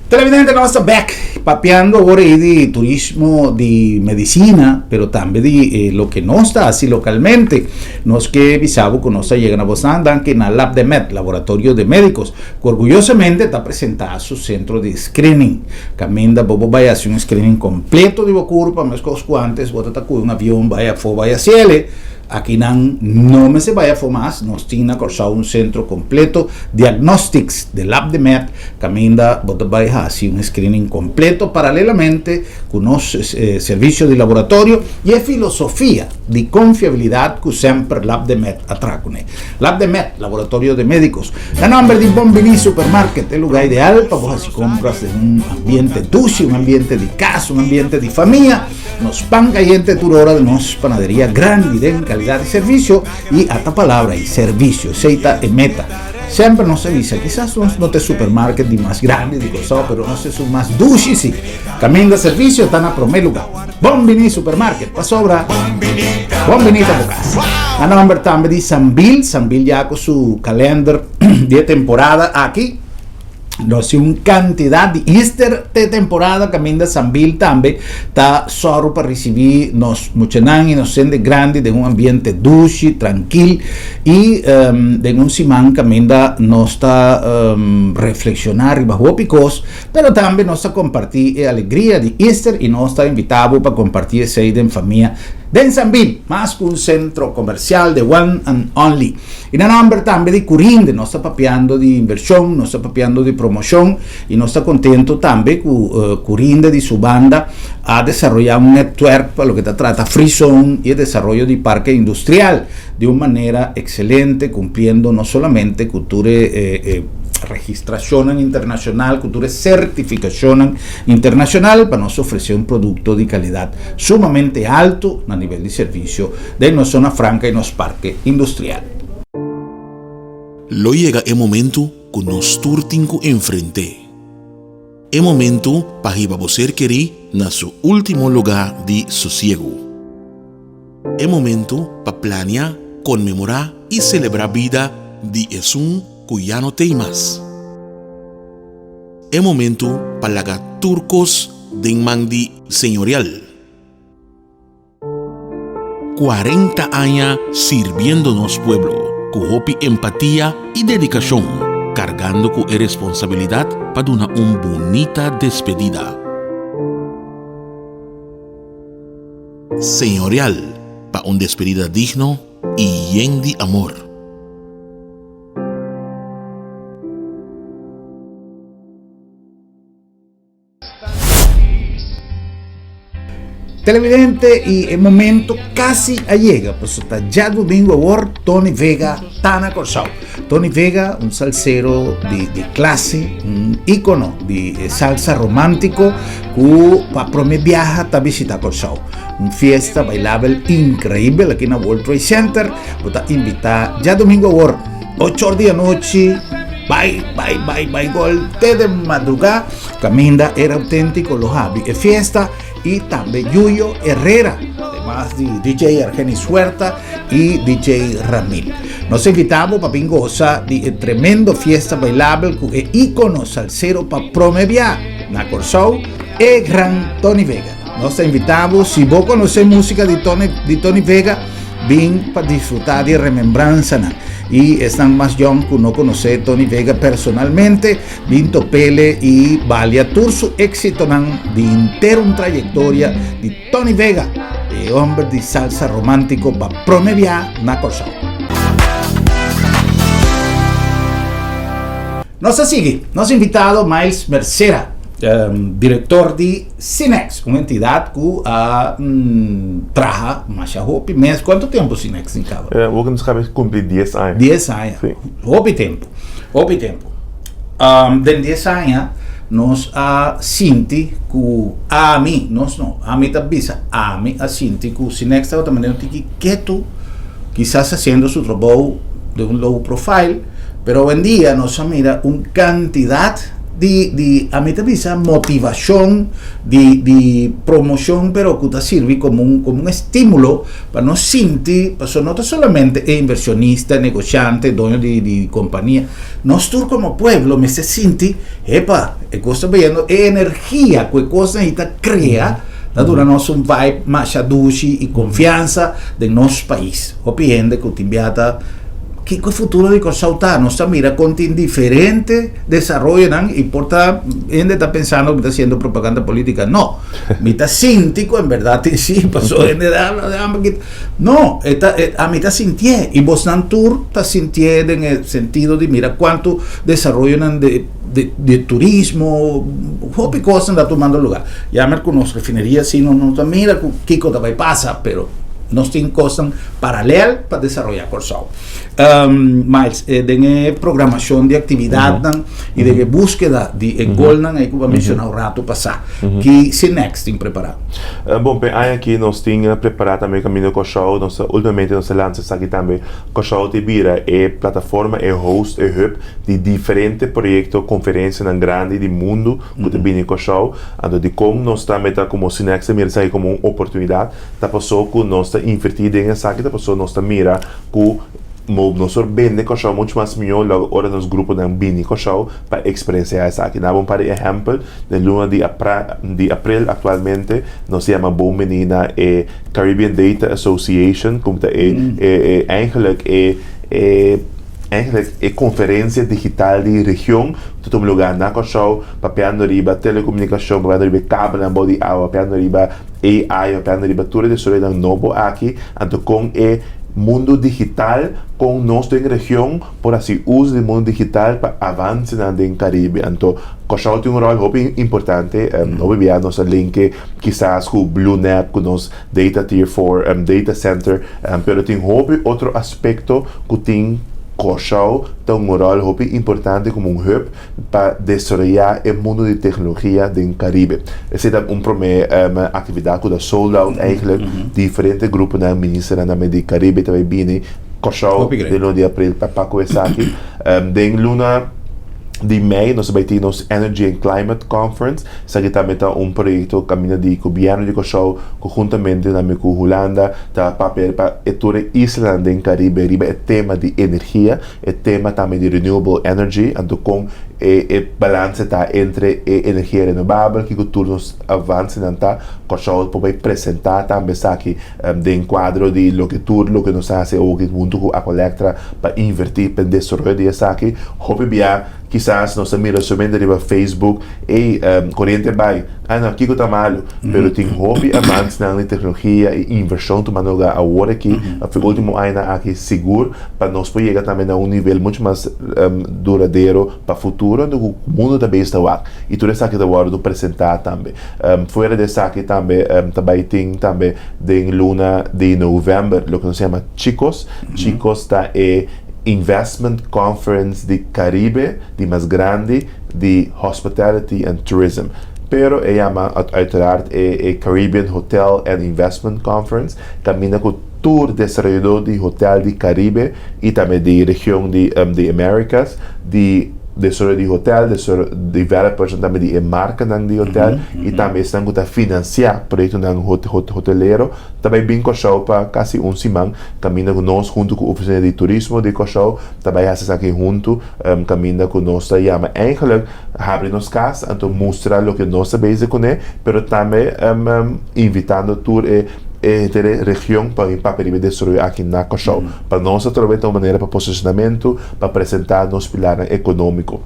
Televidente, nos ta back papiando awor ei di turismo di medicina, pero tambe di eh, lo que nos ta haci localmente. Nos ke bisa bo ku nos ta yega na bosnan danki na Lab de Med, Laboratorio de Médicos, ku orgullosamente ta presenta su centro di screening. Caminda bo bo bai haci un screening completo di bo curpa, meskos ku antes bo ta ta cu un avion bai afo bai haciele. Akinan no mester bai afó mas, nos tin na Kòrsou un sentro kompleto Diagnostics de Lab de Med kaminda bo ta bai hasi un screening kompleto paralelamente ku nos servisio di laboratorio i e filosofia di konfiabilidat ku semper Lab de Med a traha kuné. Lab de Med, Laboratorio de Médicos. Na nòmber di Bon Biní Supermarket, e lugá ideal pa bo hasi kompras den un ambiente dushi, un ambiente di kas, un ambiente di famia. Nos pan cayente tur ora di nos panaderia grandi den calidad di servicio y ata palabra y servicio. Esey ta e meta. Semper nos a bisa, kisas nos no ta e supermarket di mas grandi di Curaçao, pero nos ta esun mas dushi si. Caminda servicio ta na prome lugar. Bon bini supermarket, pasobra bon bini ta bo cas. Na nomber tambe di Sambil, Sambil ya ku su kalender di e temporada aki. Nos tin un kantidat di Easter te temporada kaminda Sambil tambe ta sòru pa risibí nos muchanan i nos hende grandi den un ambiente dushi, trankil i den un siman kaminda nos ta reflekshoná riba hopi kos, pero tambe nos ta kompartí e alegria di Easter i nos ta invitá bo pa kompartí esei den famia den Sambil, mas ku un sentro komersial, the one and only. I na nomber tambe di Curinde nos ta papiando di invershon, nos ta papiando di promoshon i nos ta kontento tambe ku Curinde di su banda a desaroyá un netwerk pa loke ta trata Free Zone i e desaroyo di parke industrial di un manera ekselente kumpliendo no solamente ku tur e registrashonnan internashonal, ku tur e sertifikashonnan internashonal pa nos ofresé un produkto di kalidat sumamente alto na nivel di servisio den nos zona franka i nos parke industrial. Lo yega e momentu ku nos tur tin ku enfrent'é. E momentu pa hiba bo ser kerí na su último lugá di sosiegu. E momentu pa plania, konmemorá i selebrá bida di esun ku ya no t'ei mas. E momentu pa laga tur kos den man di Señorial. 40 aña sirbiendo nos pueblo ku hopi empatia i dedikashon, kargando ku e responsabilidat pa duna un bunita despedida. Señorial pa un despedida digno i yen di amor. Televidente y e momento casi a yega, paso ta djadomingo awor Tony Vega ta na Corsou. Tony Vega, un salsero di, di clase, un icono di salsa romantico cu pa prome biaha ta visita Corsou. Un fiesta bailabel increibel aki na World Trade Center. Bo ta invita djadomingo awor, ocho or di anochi, bai, bai, bai, bai gol te de madruga. Caminda era auténtico lo habi e fiesta y tambe Yuyo Herrera, además di DJ Argenis Huerta y DJ Ramil. Nos invitabo pa bin goza di e tremendo fiesta bailabel cu e icono salsero pa prome bia na Corsou, e gran Tony Vega. Nos ta invitabo, si bo conoce musica di Tony, di Tony Vega, bin pa disfruta di remembranzanan. Y esnan mas jong cu no conoce Tony Vega personalmente, Bin Topele y balia tur su éxitonan di henter un trayectoria di Tony Vega, e homber di salsa romántico pa prome bia na Kòrsou. Nos a sigui nos invitado Miles Mercera, director di Cinex, un entidad cu a traha masha hopi mes. Cuanto tempo Cinex tin caba? Wou nos caba cumpli dies aña. Dies aña. Hopi tempo. Hopi tempu. Den dies aña nos a sinti ku ami, nos no, ami ta bisa ami a sinti ku Sinex tabata manera un tiki ketu, kisas hasiendo su trabou den un low profile, pero awendia nos a mira un kantidat di di ami ta bisa motivashon, di di promoshon pero ku ta sirbi komo un komo un estimulo Pa nos sinti, pasobra no ta solamente e inversionista, e negoshante, e doño di di kompania, nos tur komo pueblo mester sinti, epa, e kos ta bayendo, e energia ku e kosnan ei ta krea ta duna nos un vibe masha dushi i konfiansa den nos pais. Hopi hende ku tin bia ta Kiko e futuro di Kòrsou ta? Nos ta mira kon tin diferente desaroyonan i por ta hende ta pensando ku mi ta hasiendo propaganda polítika. No, mi ta sinti ku en bèrdat tin si, pasobra hende ta habla de amba kita. No, e ta ami ta sintié i bosnan tur ta sintié den e sentido di mira kuantu desaroyonan de de turismo, hopi kosnan ta tumando lugá. Yamer ku nos refineria si no no ta mira ku kiko ta bai pasa, pero nos tin kosnan paralel pa desaroyá Kòrsou. Miles, den e programashon di aktividatnan i den e búskeda di e golnan ei ku bo a menshoná un ratu pasá, ki Cinex tin prepará? Bon, p'e aña aki nos tin prepará tambe Kaminda Kòrsou. Nos ta últimamente nos a lansa esaki tambe. Kòrsou ta bira e plataforma, e host, e hub di diferente proyekto, konferensianan grandi di mundu ku ta bini Kòrsou. Anto dikon nos tambe ta komo Cinex ta mira esaki komo un oportunidat? Ta pasó ku nos ta. ta invertí den esaki ta pasobra nos ta mira ku nos por bende Kòrsou muchu mas mihó lògo ora nos gruponan bini Kòrsou pa eksperensiá esaki. Nan a un par di ehèmpel, den luna di di aprel aktualmente nos ta yama bon bini na e Caribbean Data Association ku ta e e eigenlijk e e eigenlijk e konferensia digital di region ku ta tuma lugá na Kòrsou papiando riba telekomunikashon, papiando riba e kabelnan bou di awa, papiando riba AI, papiando riba tur e desaroyonan nobo aki, anto kon e mundu digital, kon nos den region por hasi uso di mundu digital pa avansenan den Karibe. Anto Kòrsou tin un ròl hopi importante, hopi bia nos a linke kisas ku Bluenet, ku nos Data Tier 4 Data Center, pero tin hopi otro aspekto ku tin Kòrsou ta un ròl hopi importante komo un hub pa desaroyá e mundu di teknologia den Karibe. Esei ta un promé aktividat ku ta sold out eigenlijk. Diferente gruponan, ministernan tambe di Karibe ta bai bini Kòrsou den luna di aprel pa pa ku esaki. Den luna di mei nos ta bai tin nos Energy and Climate Conference. Esaki tambe ta un proyekto kaminda di gobièrnu di Kòrsou konhuntamente tambe ku Hulanda ta papia pa e tur e islanan den Karibe riba e tema di energia. E tema tambe di renewable energy, anto kon e e balanse ta entre e energia renobabel, kiko tur nos avansenan ta. Kòrsou por bai presentá tambe esaki den kuadro di loke tur loke nos ta hasi awoki huntu ku Aqualectra pa invertí pa desaroyo di esaki. Hopi bia kisas nos ta mira solamente riba Facebook, ey koriente bai, ah no kiko ta malu, pero tin hopi avansenan di teknologia i invershon tumando lugá awor aki, òf e último añanan aki sigur. pa nos por yega tambe na un nivel mucho mas duradero pa futuro unda ku mundo ta bezig ta wak i tur esaki ta wòrdu presentá tambe. Fuera di esaki tambe ta bai tin tambe den luna di novèmber loke nos yama Chicos. Chicos ta e investment conference di Caribe di mas grandi di hospitality and tourism. Pero e yama uiteraard e Caribbean Hotel and Investment Conference kaminda ku Tur desaroyadó di hotel di Caribe i tambe di region di di Americas, di desaroyo di hotel, developersnan tambe di e markanan di hotel i tambe esnan ku ta finansiá proyektonan hotelero ta bai bin Kòrsou pa kasi un siman kaminda ku nos huntu ku Ofisina di Turismo di Kòrsou ta bai hasi esaki huntu kaminda ku nos ta yama eigenlijk habri nos kas anto mustra loke nos ta bezig kuné pero tambe invitando tur e E henter e region pa bin papia riba e desaroyo aki na Kòrsou. Pa nos atrobe ta un manera pa posishonamentu pa presentá nos pilarnan ekonómiko.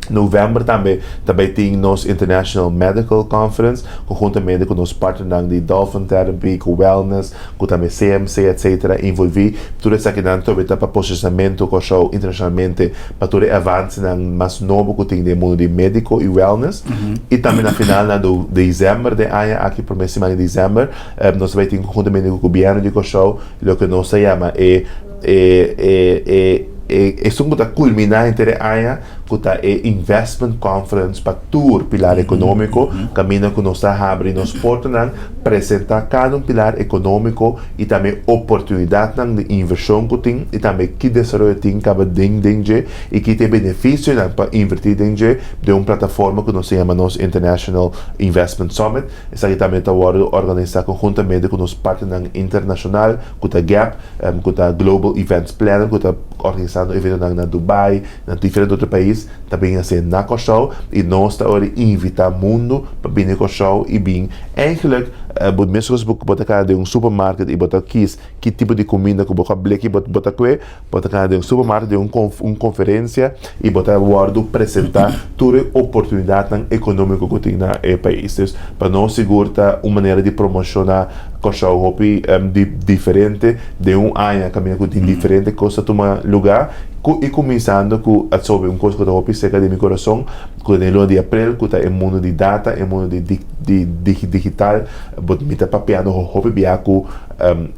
Novèmber tambe ta bai tin nos International Medical Conference konhuntamente ku nos partnernan di Dolphin Therapy, ku Wellness, ku tambe CMC etcetera involví. Tur esakinan atrobe ta pa posishonamentu Kòrsou internashonalmente pa tur e avansenan mas nobo ku tin den e mundu di médiko i wellness. I tambe na final na do desèmber den aña aki, promé siman di desèmber, nos ta bai tin konhuntamente ku gobièrnu di Kòrsou loke nos ta yama e e e e e esun ku ta kulminá henter e aña ku ta e Investment Conference pa tur pilar ekonómiko, kaminda ku nos ta habri nos portanan, presentá kada un pilar ekonómiko i tambe oportunidatnan di invershon ku tin i tambe ki desaroyo tin kaba den den dje i ki ta e benefisionan pa invertí den dje den un plataforma ku nos ta yama nos International Investment Summit. Esaki tambe ta wòrdu organisá konhuntamente ku nos partnernan internashonal ku ta gap, ku ta Global Events Planner ku ta organisando eventonan na Dubai, na diferente otro pais, ta bin hasié na Kòrsou i nos ta ora invitá mundu pa bini Kòrsou i bin Eigenlijk, bo meskos bo bo ta kana den un supermarket i bo ta kis ki tipo di kuminda ku bo ka bleki bo bo ta kue, bo ta kana den un supermarket den un konf un konferensia i bo ta wòrdu presentá tur e oportunidatnan ekonómiko ku tin na e pais. Dus pa nos sigur ta un manera di promoshoná Kòrsou hopi di diferente den un aña kaminda ku tin diferente kos ta tuma lugá ku i kuminsando ku asobe un kos ku ta hopi serka di mi kurason ku ta den luna di aprel ku ta e mundu di data, e mundu di di digital bo mi ta papiando hopi bia ku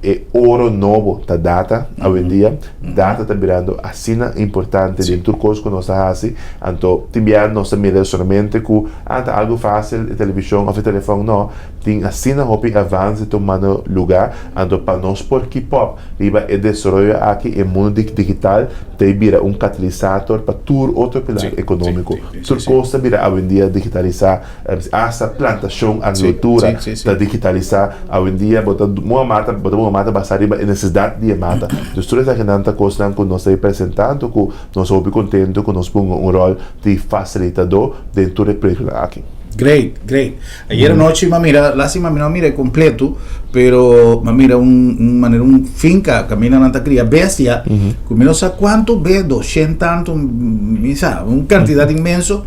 e oro nobo ta data awendia data ta birando asina importante den tur kos ku nos ta hasi anto tin bia nos ta mira solamente ku ah ta algu fasil e televishon òf e telefòn no tin asina hopi avance tumando. tumando lugá, anto pa nos por keep up riba e desaroyo aki e mundu digital ta e bira un katalisator pa tur otro pilar ekonómiko. Tur kos ta bira awendia digitalisá, hasta plantashon, agrikultura ta digitalisá. Awendia bo ta muha mata, bo ta muha mata basá riba e nesesidat di e mata. Dus tur esakinan ta kosnan ku nos ta e presentá anto ku nos hopi kontentu ku nos punga un ròl di fasilitadó den tur e proyektonan aki. Great, great. Ayer anochi m'a mira, lástima mi no a mira e completo, pero m'a mira un, un manera un finca caminda nan ta cria bestia, cu mi no sa cuanto be, doshen tanto, mi sa, un cantidad inmenso,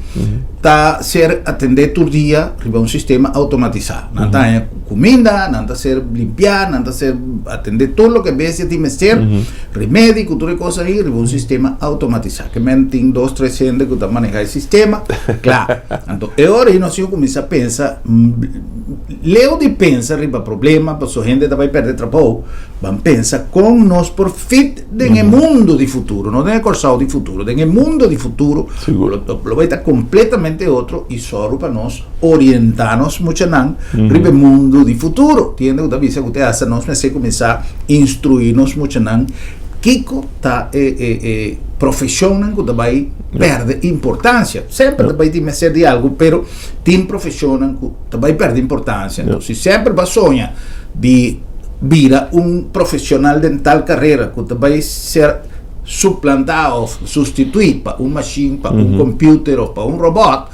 ta ser atende tur dia riba un sistema automatisa. Nan ta haña cuminda, nan ta ser limpia, nan ta ser atende tur loke bestia tin mester, remedi cu tur e cos ahi riba un sistema automatisa. Ke men tin dos tres hende cu ta maneha e sistema, kla. Anto e ora ahi nos tin cu cuminsa pensa, leu di pensa riba problema pasobra hende ta bay perde trabou, ban pensa con nos por fit den e mundo di futuro, no den e Kòrsou di futuro, den e mundo di futuro lo bay ta completamente otro y sòru pa nos orientá nos muchanan riba e mundo di futuro. Tin hende ku ta bisa ku te hasta nos mester kuminsá instruí nos muchanan kiko ta e e e profeshonnan ku ta bai pèrdè importansia. Semper ta bai tin mester di algu, pero tin profeshonnan ku ta bai pèrdè importansia. Entonces, si semper bo a soña di bira un profeshonal den tal karera ku ta bai ser suplantá òf sustituí pa un mashin, pa un computer òf pa un robòt,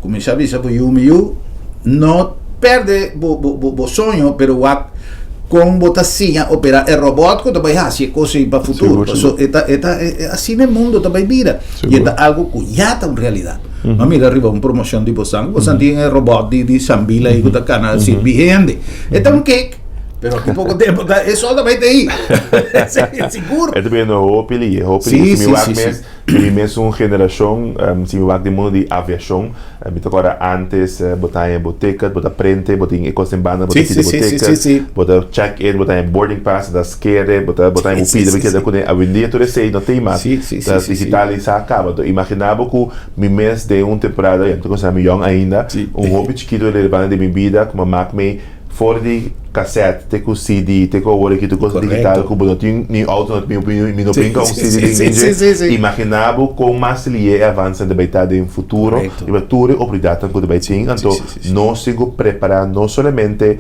Kuminsá bisa bo yu, Mi yu, no pèrdè bo bo bo soño, pero wak kon bo ta siña operá e robòt ku ta bai hasi e kos ei pa futuro. Pasobra e ta e ta asina e mundo ta bai bira. I e ta algu ku ya ta un realidat. Mi a mira riba un promoshon di bosan ku bosan tin e robòt di di Sambila ei ku ta kana sirbi hende. E ta un kek, pero aki poko tempu ta e sol ta bai ta ei. Sigur. E ta bira hopi lihe, hopi lihe. Si mi wak mes. Di mi mesun generashon, si mi wak den mundu di aviashon, mi ta kòrda ántes bo ta haña bo ticket, bo ta prente, bo tin e kos den banda, bo ta pidi bo ticket, bo ta check in, bo ta haña boarding pass, bo ta skere, bo ta bo ta haña bo pida bo keda kuné. Awendia tur esei no tin mas, ta digitalisá kaba. Enton imaginá bo ku mi mes den un temporada, ya mi ta konsiderá mi yòn ainda, un hopi chikitu relevante den mi bida ku mi a mak mi For di cassette te cu CD te cu awor aki tur cosa digital cu bo no tin ni auto no tin mi no brinca un CD den dje imagina bo con mas lihe e avancenan ta bay ta den futuro riba tur e oportunidadnan cu ta bay tin anto nos tin cu prepara no solamente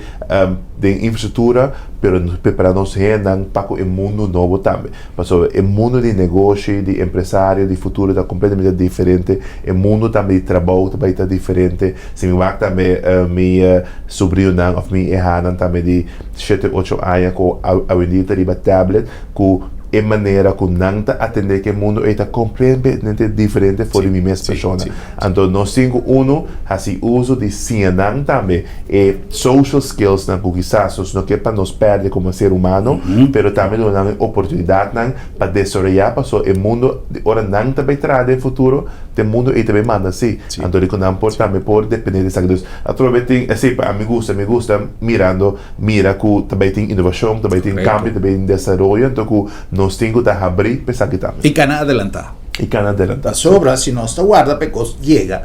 den infrastructura pero prepara nos hendenan pa cu e mundo nobo tambe. Pasobra e mundu di negoshi, di empresario, di futuro ta completamente diferente. E mundu tambe di trabou ta bai ta diferente. Si mi wak tambe mi subrinonan of mi ehanan tambe di shete, ocho aña cu awendia ta riba tablet, cu e manera cu nan ta atende cu e mundu ey ta completamente diferente for di mi mes persona. Anto nos tin cu uno haci uso di siña nan tambe e social skillsnan cu kisas nos no ke pa nos perde como ser humano, pero tambe duna nan e oportunidadnan pa desaroya paso e mundo ora nan ta bay traha den futuro te mundo ey ta bay manda si. Anto di cu nan por tambe por depende di esaki. Dus atrobe tin esey pa ami gusta, mi gusta mirando mira cu ta bay tin innovacion, ta bay tin cambio, ta bay tin desaroyo anto cu nos tin cu ta habri pa esaki tambe. Y cana adelanta. I kana adelantá. Pasobra si nos ta warda pa e kos yega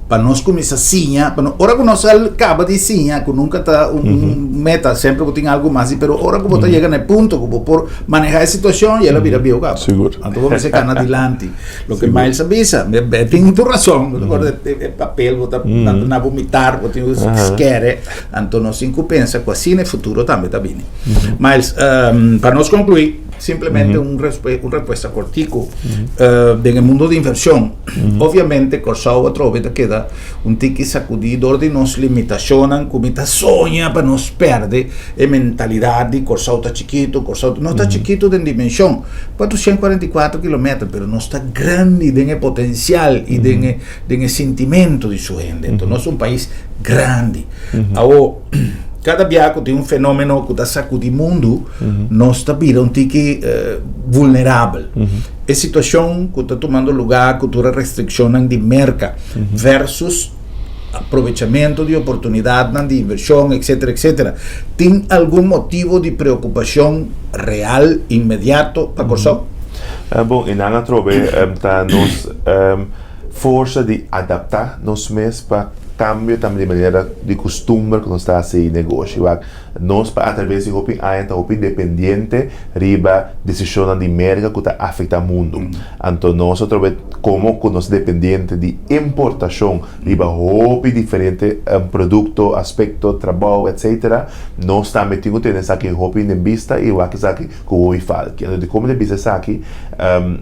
pa nos kuminsá siña, pa no, ora ku nos a kaba di siña, ku nunka ta un meta, semper bo tin algu mas, pero ora ku bo ta yega na e punto ku bo por manehá e situashon, ya el a bira bieu kaba. Sigur. Anto bo mester kana dilanti. Loke Miles a bisa, e tin tur rason, bo ta kòrda e papel, bo ta na vomitar, bo tin ku skere, anto nos tin ku pensa ku asina e futuro tambe ta bini. Miles, pa nos konkluí. Simplemente un un respuesta cortico. Den e mundo di inversion, obviamente Kòrsou atrobe ta keda un tiki sacudí dor di nos limitacionnan cu mi ta soña pa nos perde e mentalidad di Kòrsou ta chikito, Kòrsou ta, nos ta chikito den dimension, 444 kilometer, pero nos ta grandi den e potencial y den e den e sintimento di su hende. Enton nos ta un pais grandi. Awo, kada bia ku tin un fenomeno ku ta sakudi mundu, nos ta bira un tiki vulnerabel. E situashon ku ta tumando lugá ku tur e restrikshonnan di Merka versus aprovechamentu di oportunidatnan di invershon, etsetera, etsetera, tin algun motibu di preokupashon real, inmediato pa Kòrsou? Bon, e nan atrobe ta nos forsa di adaptá nos mes pa. Kambio tambe di manera di kustumber ku nos ta hasi negoshi. Wak, nos pa atraves di hopi aña ta hopi dependiente riba desishonnan di Merka ku ta afektá mundu. Anto nos atrobe komo ku nos dependiente di importashon riba hopi diferente produkto, aspekto, trabou, etsetera, nos tambe tin ku tene esaki hopi den bista i wak esaki ku hopi falki. Anto di komo den bista esaki,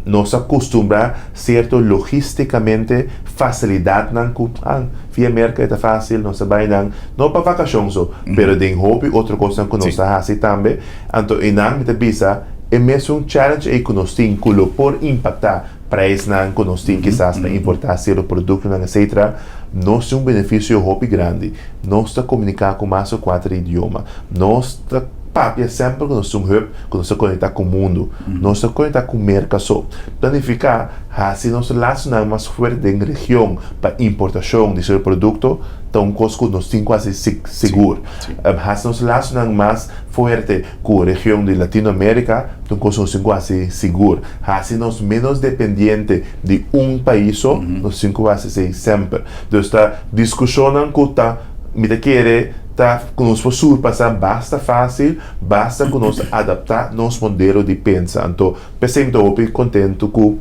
nos a kustumbrá Sierto logisticamente facilidadnan cu ah via Merca e ta facil nos ta bay nan no pa vacacion so pero den hopi otro cosnan cu nos ta haci tambe anto eynan mi ta bisa e mesun challenge ey cu nos tin cu lo por impacta prijsnan cu nos tin kisas pa importa cierto productonan etcetera nos tin un beneficio hopi grandi nos ta comunica cu mas cu cuater idioma nos ta papia semper ku nos tin un hub ku nos ta konektá ku mundu. Nos ta konektá ku Merka so. Planifiká hasi nos lasonan mas fuerte den region pa importashon di sierto produkto ta un kos ku nos tin ku hasi sigur. Hasi nos lasonan mas fuerte ku region di Latinoamerika ta un kos ku nos tin ku hasi sigur. Hasi nos ménos dependiente di un pais so nos tin ku hasi esei semper. Dus ta diskushonnan ku ta mi ta kere Ta ku nos por surpasá basta fásil, basta ku nos adaptá nos modelo di pensa. Anto, p'esei mi ta hopi kontentu ku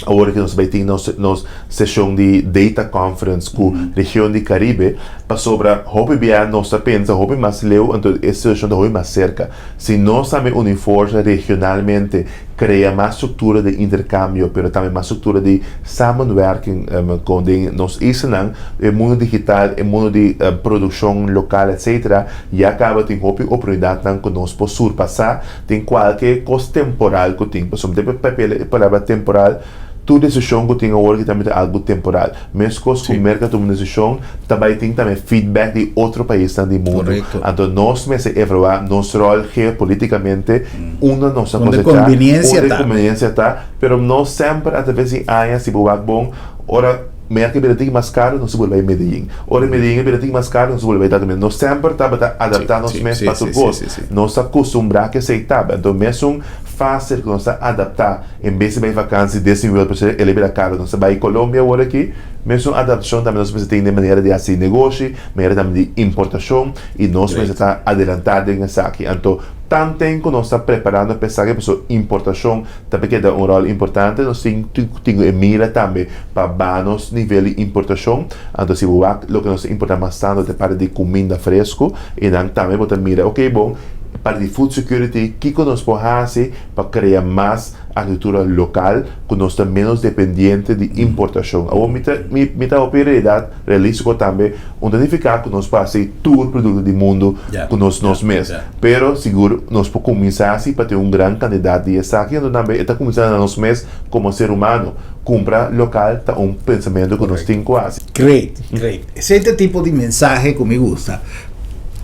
awor ku nos bai tin nos nos seshon di Data Conference ku region di Karibe, pasobra hopi bia nos ta pensa hopi mas leu, anto e seshon ta hopi mas serka. Si nos tambe uni forsa regionalmente, krea mas struktura di interkambio, pero tambe mas struktura di samenwerking kon den nos islanan, e mundu digital, e mundu di produkshon lokal etcetera, ya kaba tin hopi oportunidatnan ku nos por surpasá den kualke kos temporal ku tin. Pasobra mi ta papia e palabra temporal, tur desishon ku tin awor aki tambe ta algu temporal. Meskos ku Merka tuma un desishon, ta bai tin tambe feedback di otro paisnan di mundu. Anto nos mester evaluá nos ròl geopolitikamente, unda nos ta kosechá, unda e konbiniensia ta, pero nos semper atraves di aña si bo wak bon, ora Merka bira tin mas karu nos a bolbe bai Medellin, ora Medellin bira tin mas karu nos a bolbe bai Tata. Nos semper tabata adaptá nos mes pa tur kos. Nos ta kustumbrá ku esei tabata. Anto mesun fásil ku nos ta adaptá. En bes di bai vakansi Disney World pasobra el a bira karo nos ta bai Colombia awor aki mesun adaptashon tambe nos mester tin den manera di hasi negoshi manera tambe di importashon i nos mester ta adelantá den esaki anto tanten ku nos ta preparando pa esaki pasobra importashon ta por keda un ròl importante nos tin tin ku e mira tambe pa baha nos nivel di importashon anto si bo wak loke nos ta importá mas tantu ta e parti di kuminda fresku i nan tambe bo ta mira oke bon parti di food security kiko nos por hasi pa krea mas agrikultura lokal ku nos ta ménos dependiente di importashon. Awor mi ta mi mi ta hopi realidat realístiko tambe un ta nifiká ku nos por hasi tur produkto di mundu ku nos nos mes. Pero sigur nos por kuminsá hasi pa tin un gran kantidat di esaki anto tambe e ta kuminsá na nos mes komo ser humano. Kumpra lokal ta un pensamentu ku nos tin ku hasi. Great, great. Esei ta e tipo di mensahe ku mi gusta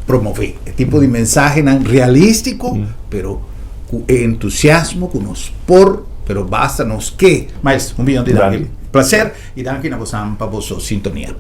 promové. E tipo di mensahenan realístiko pero Ku e entusiasmo ku nos por, pero basta nos ke. Miles, un biyon di danki. Placer y danki na bosan pa boso sintonia.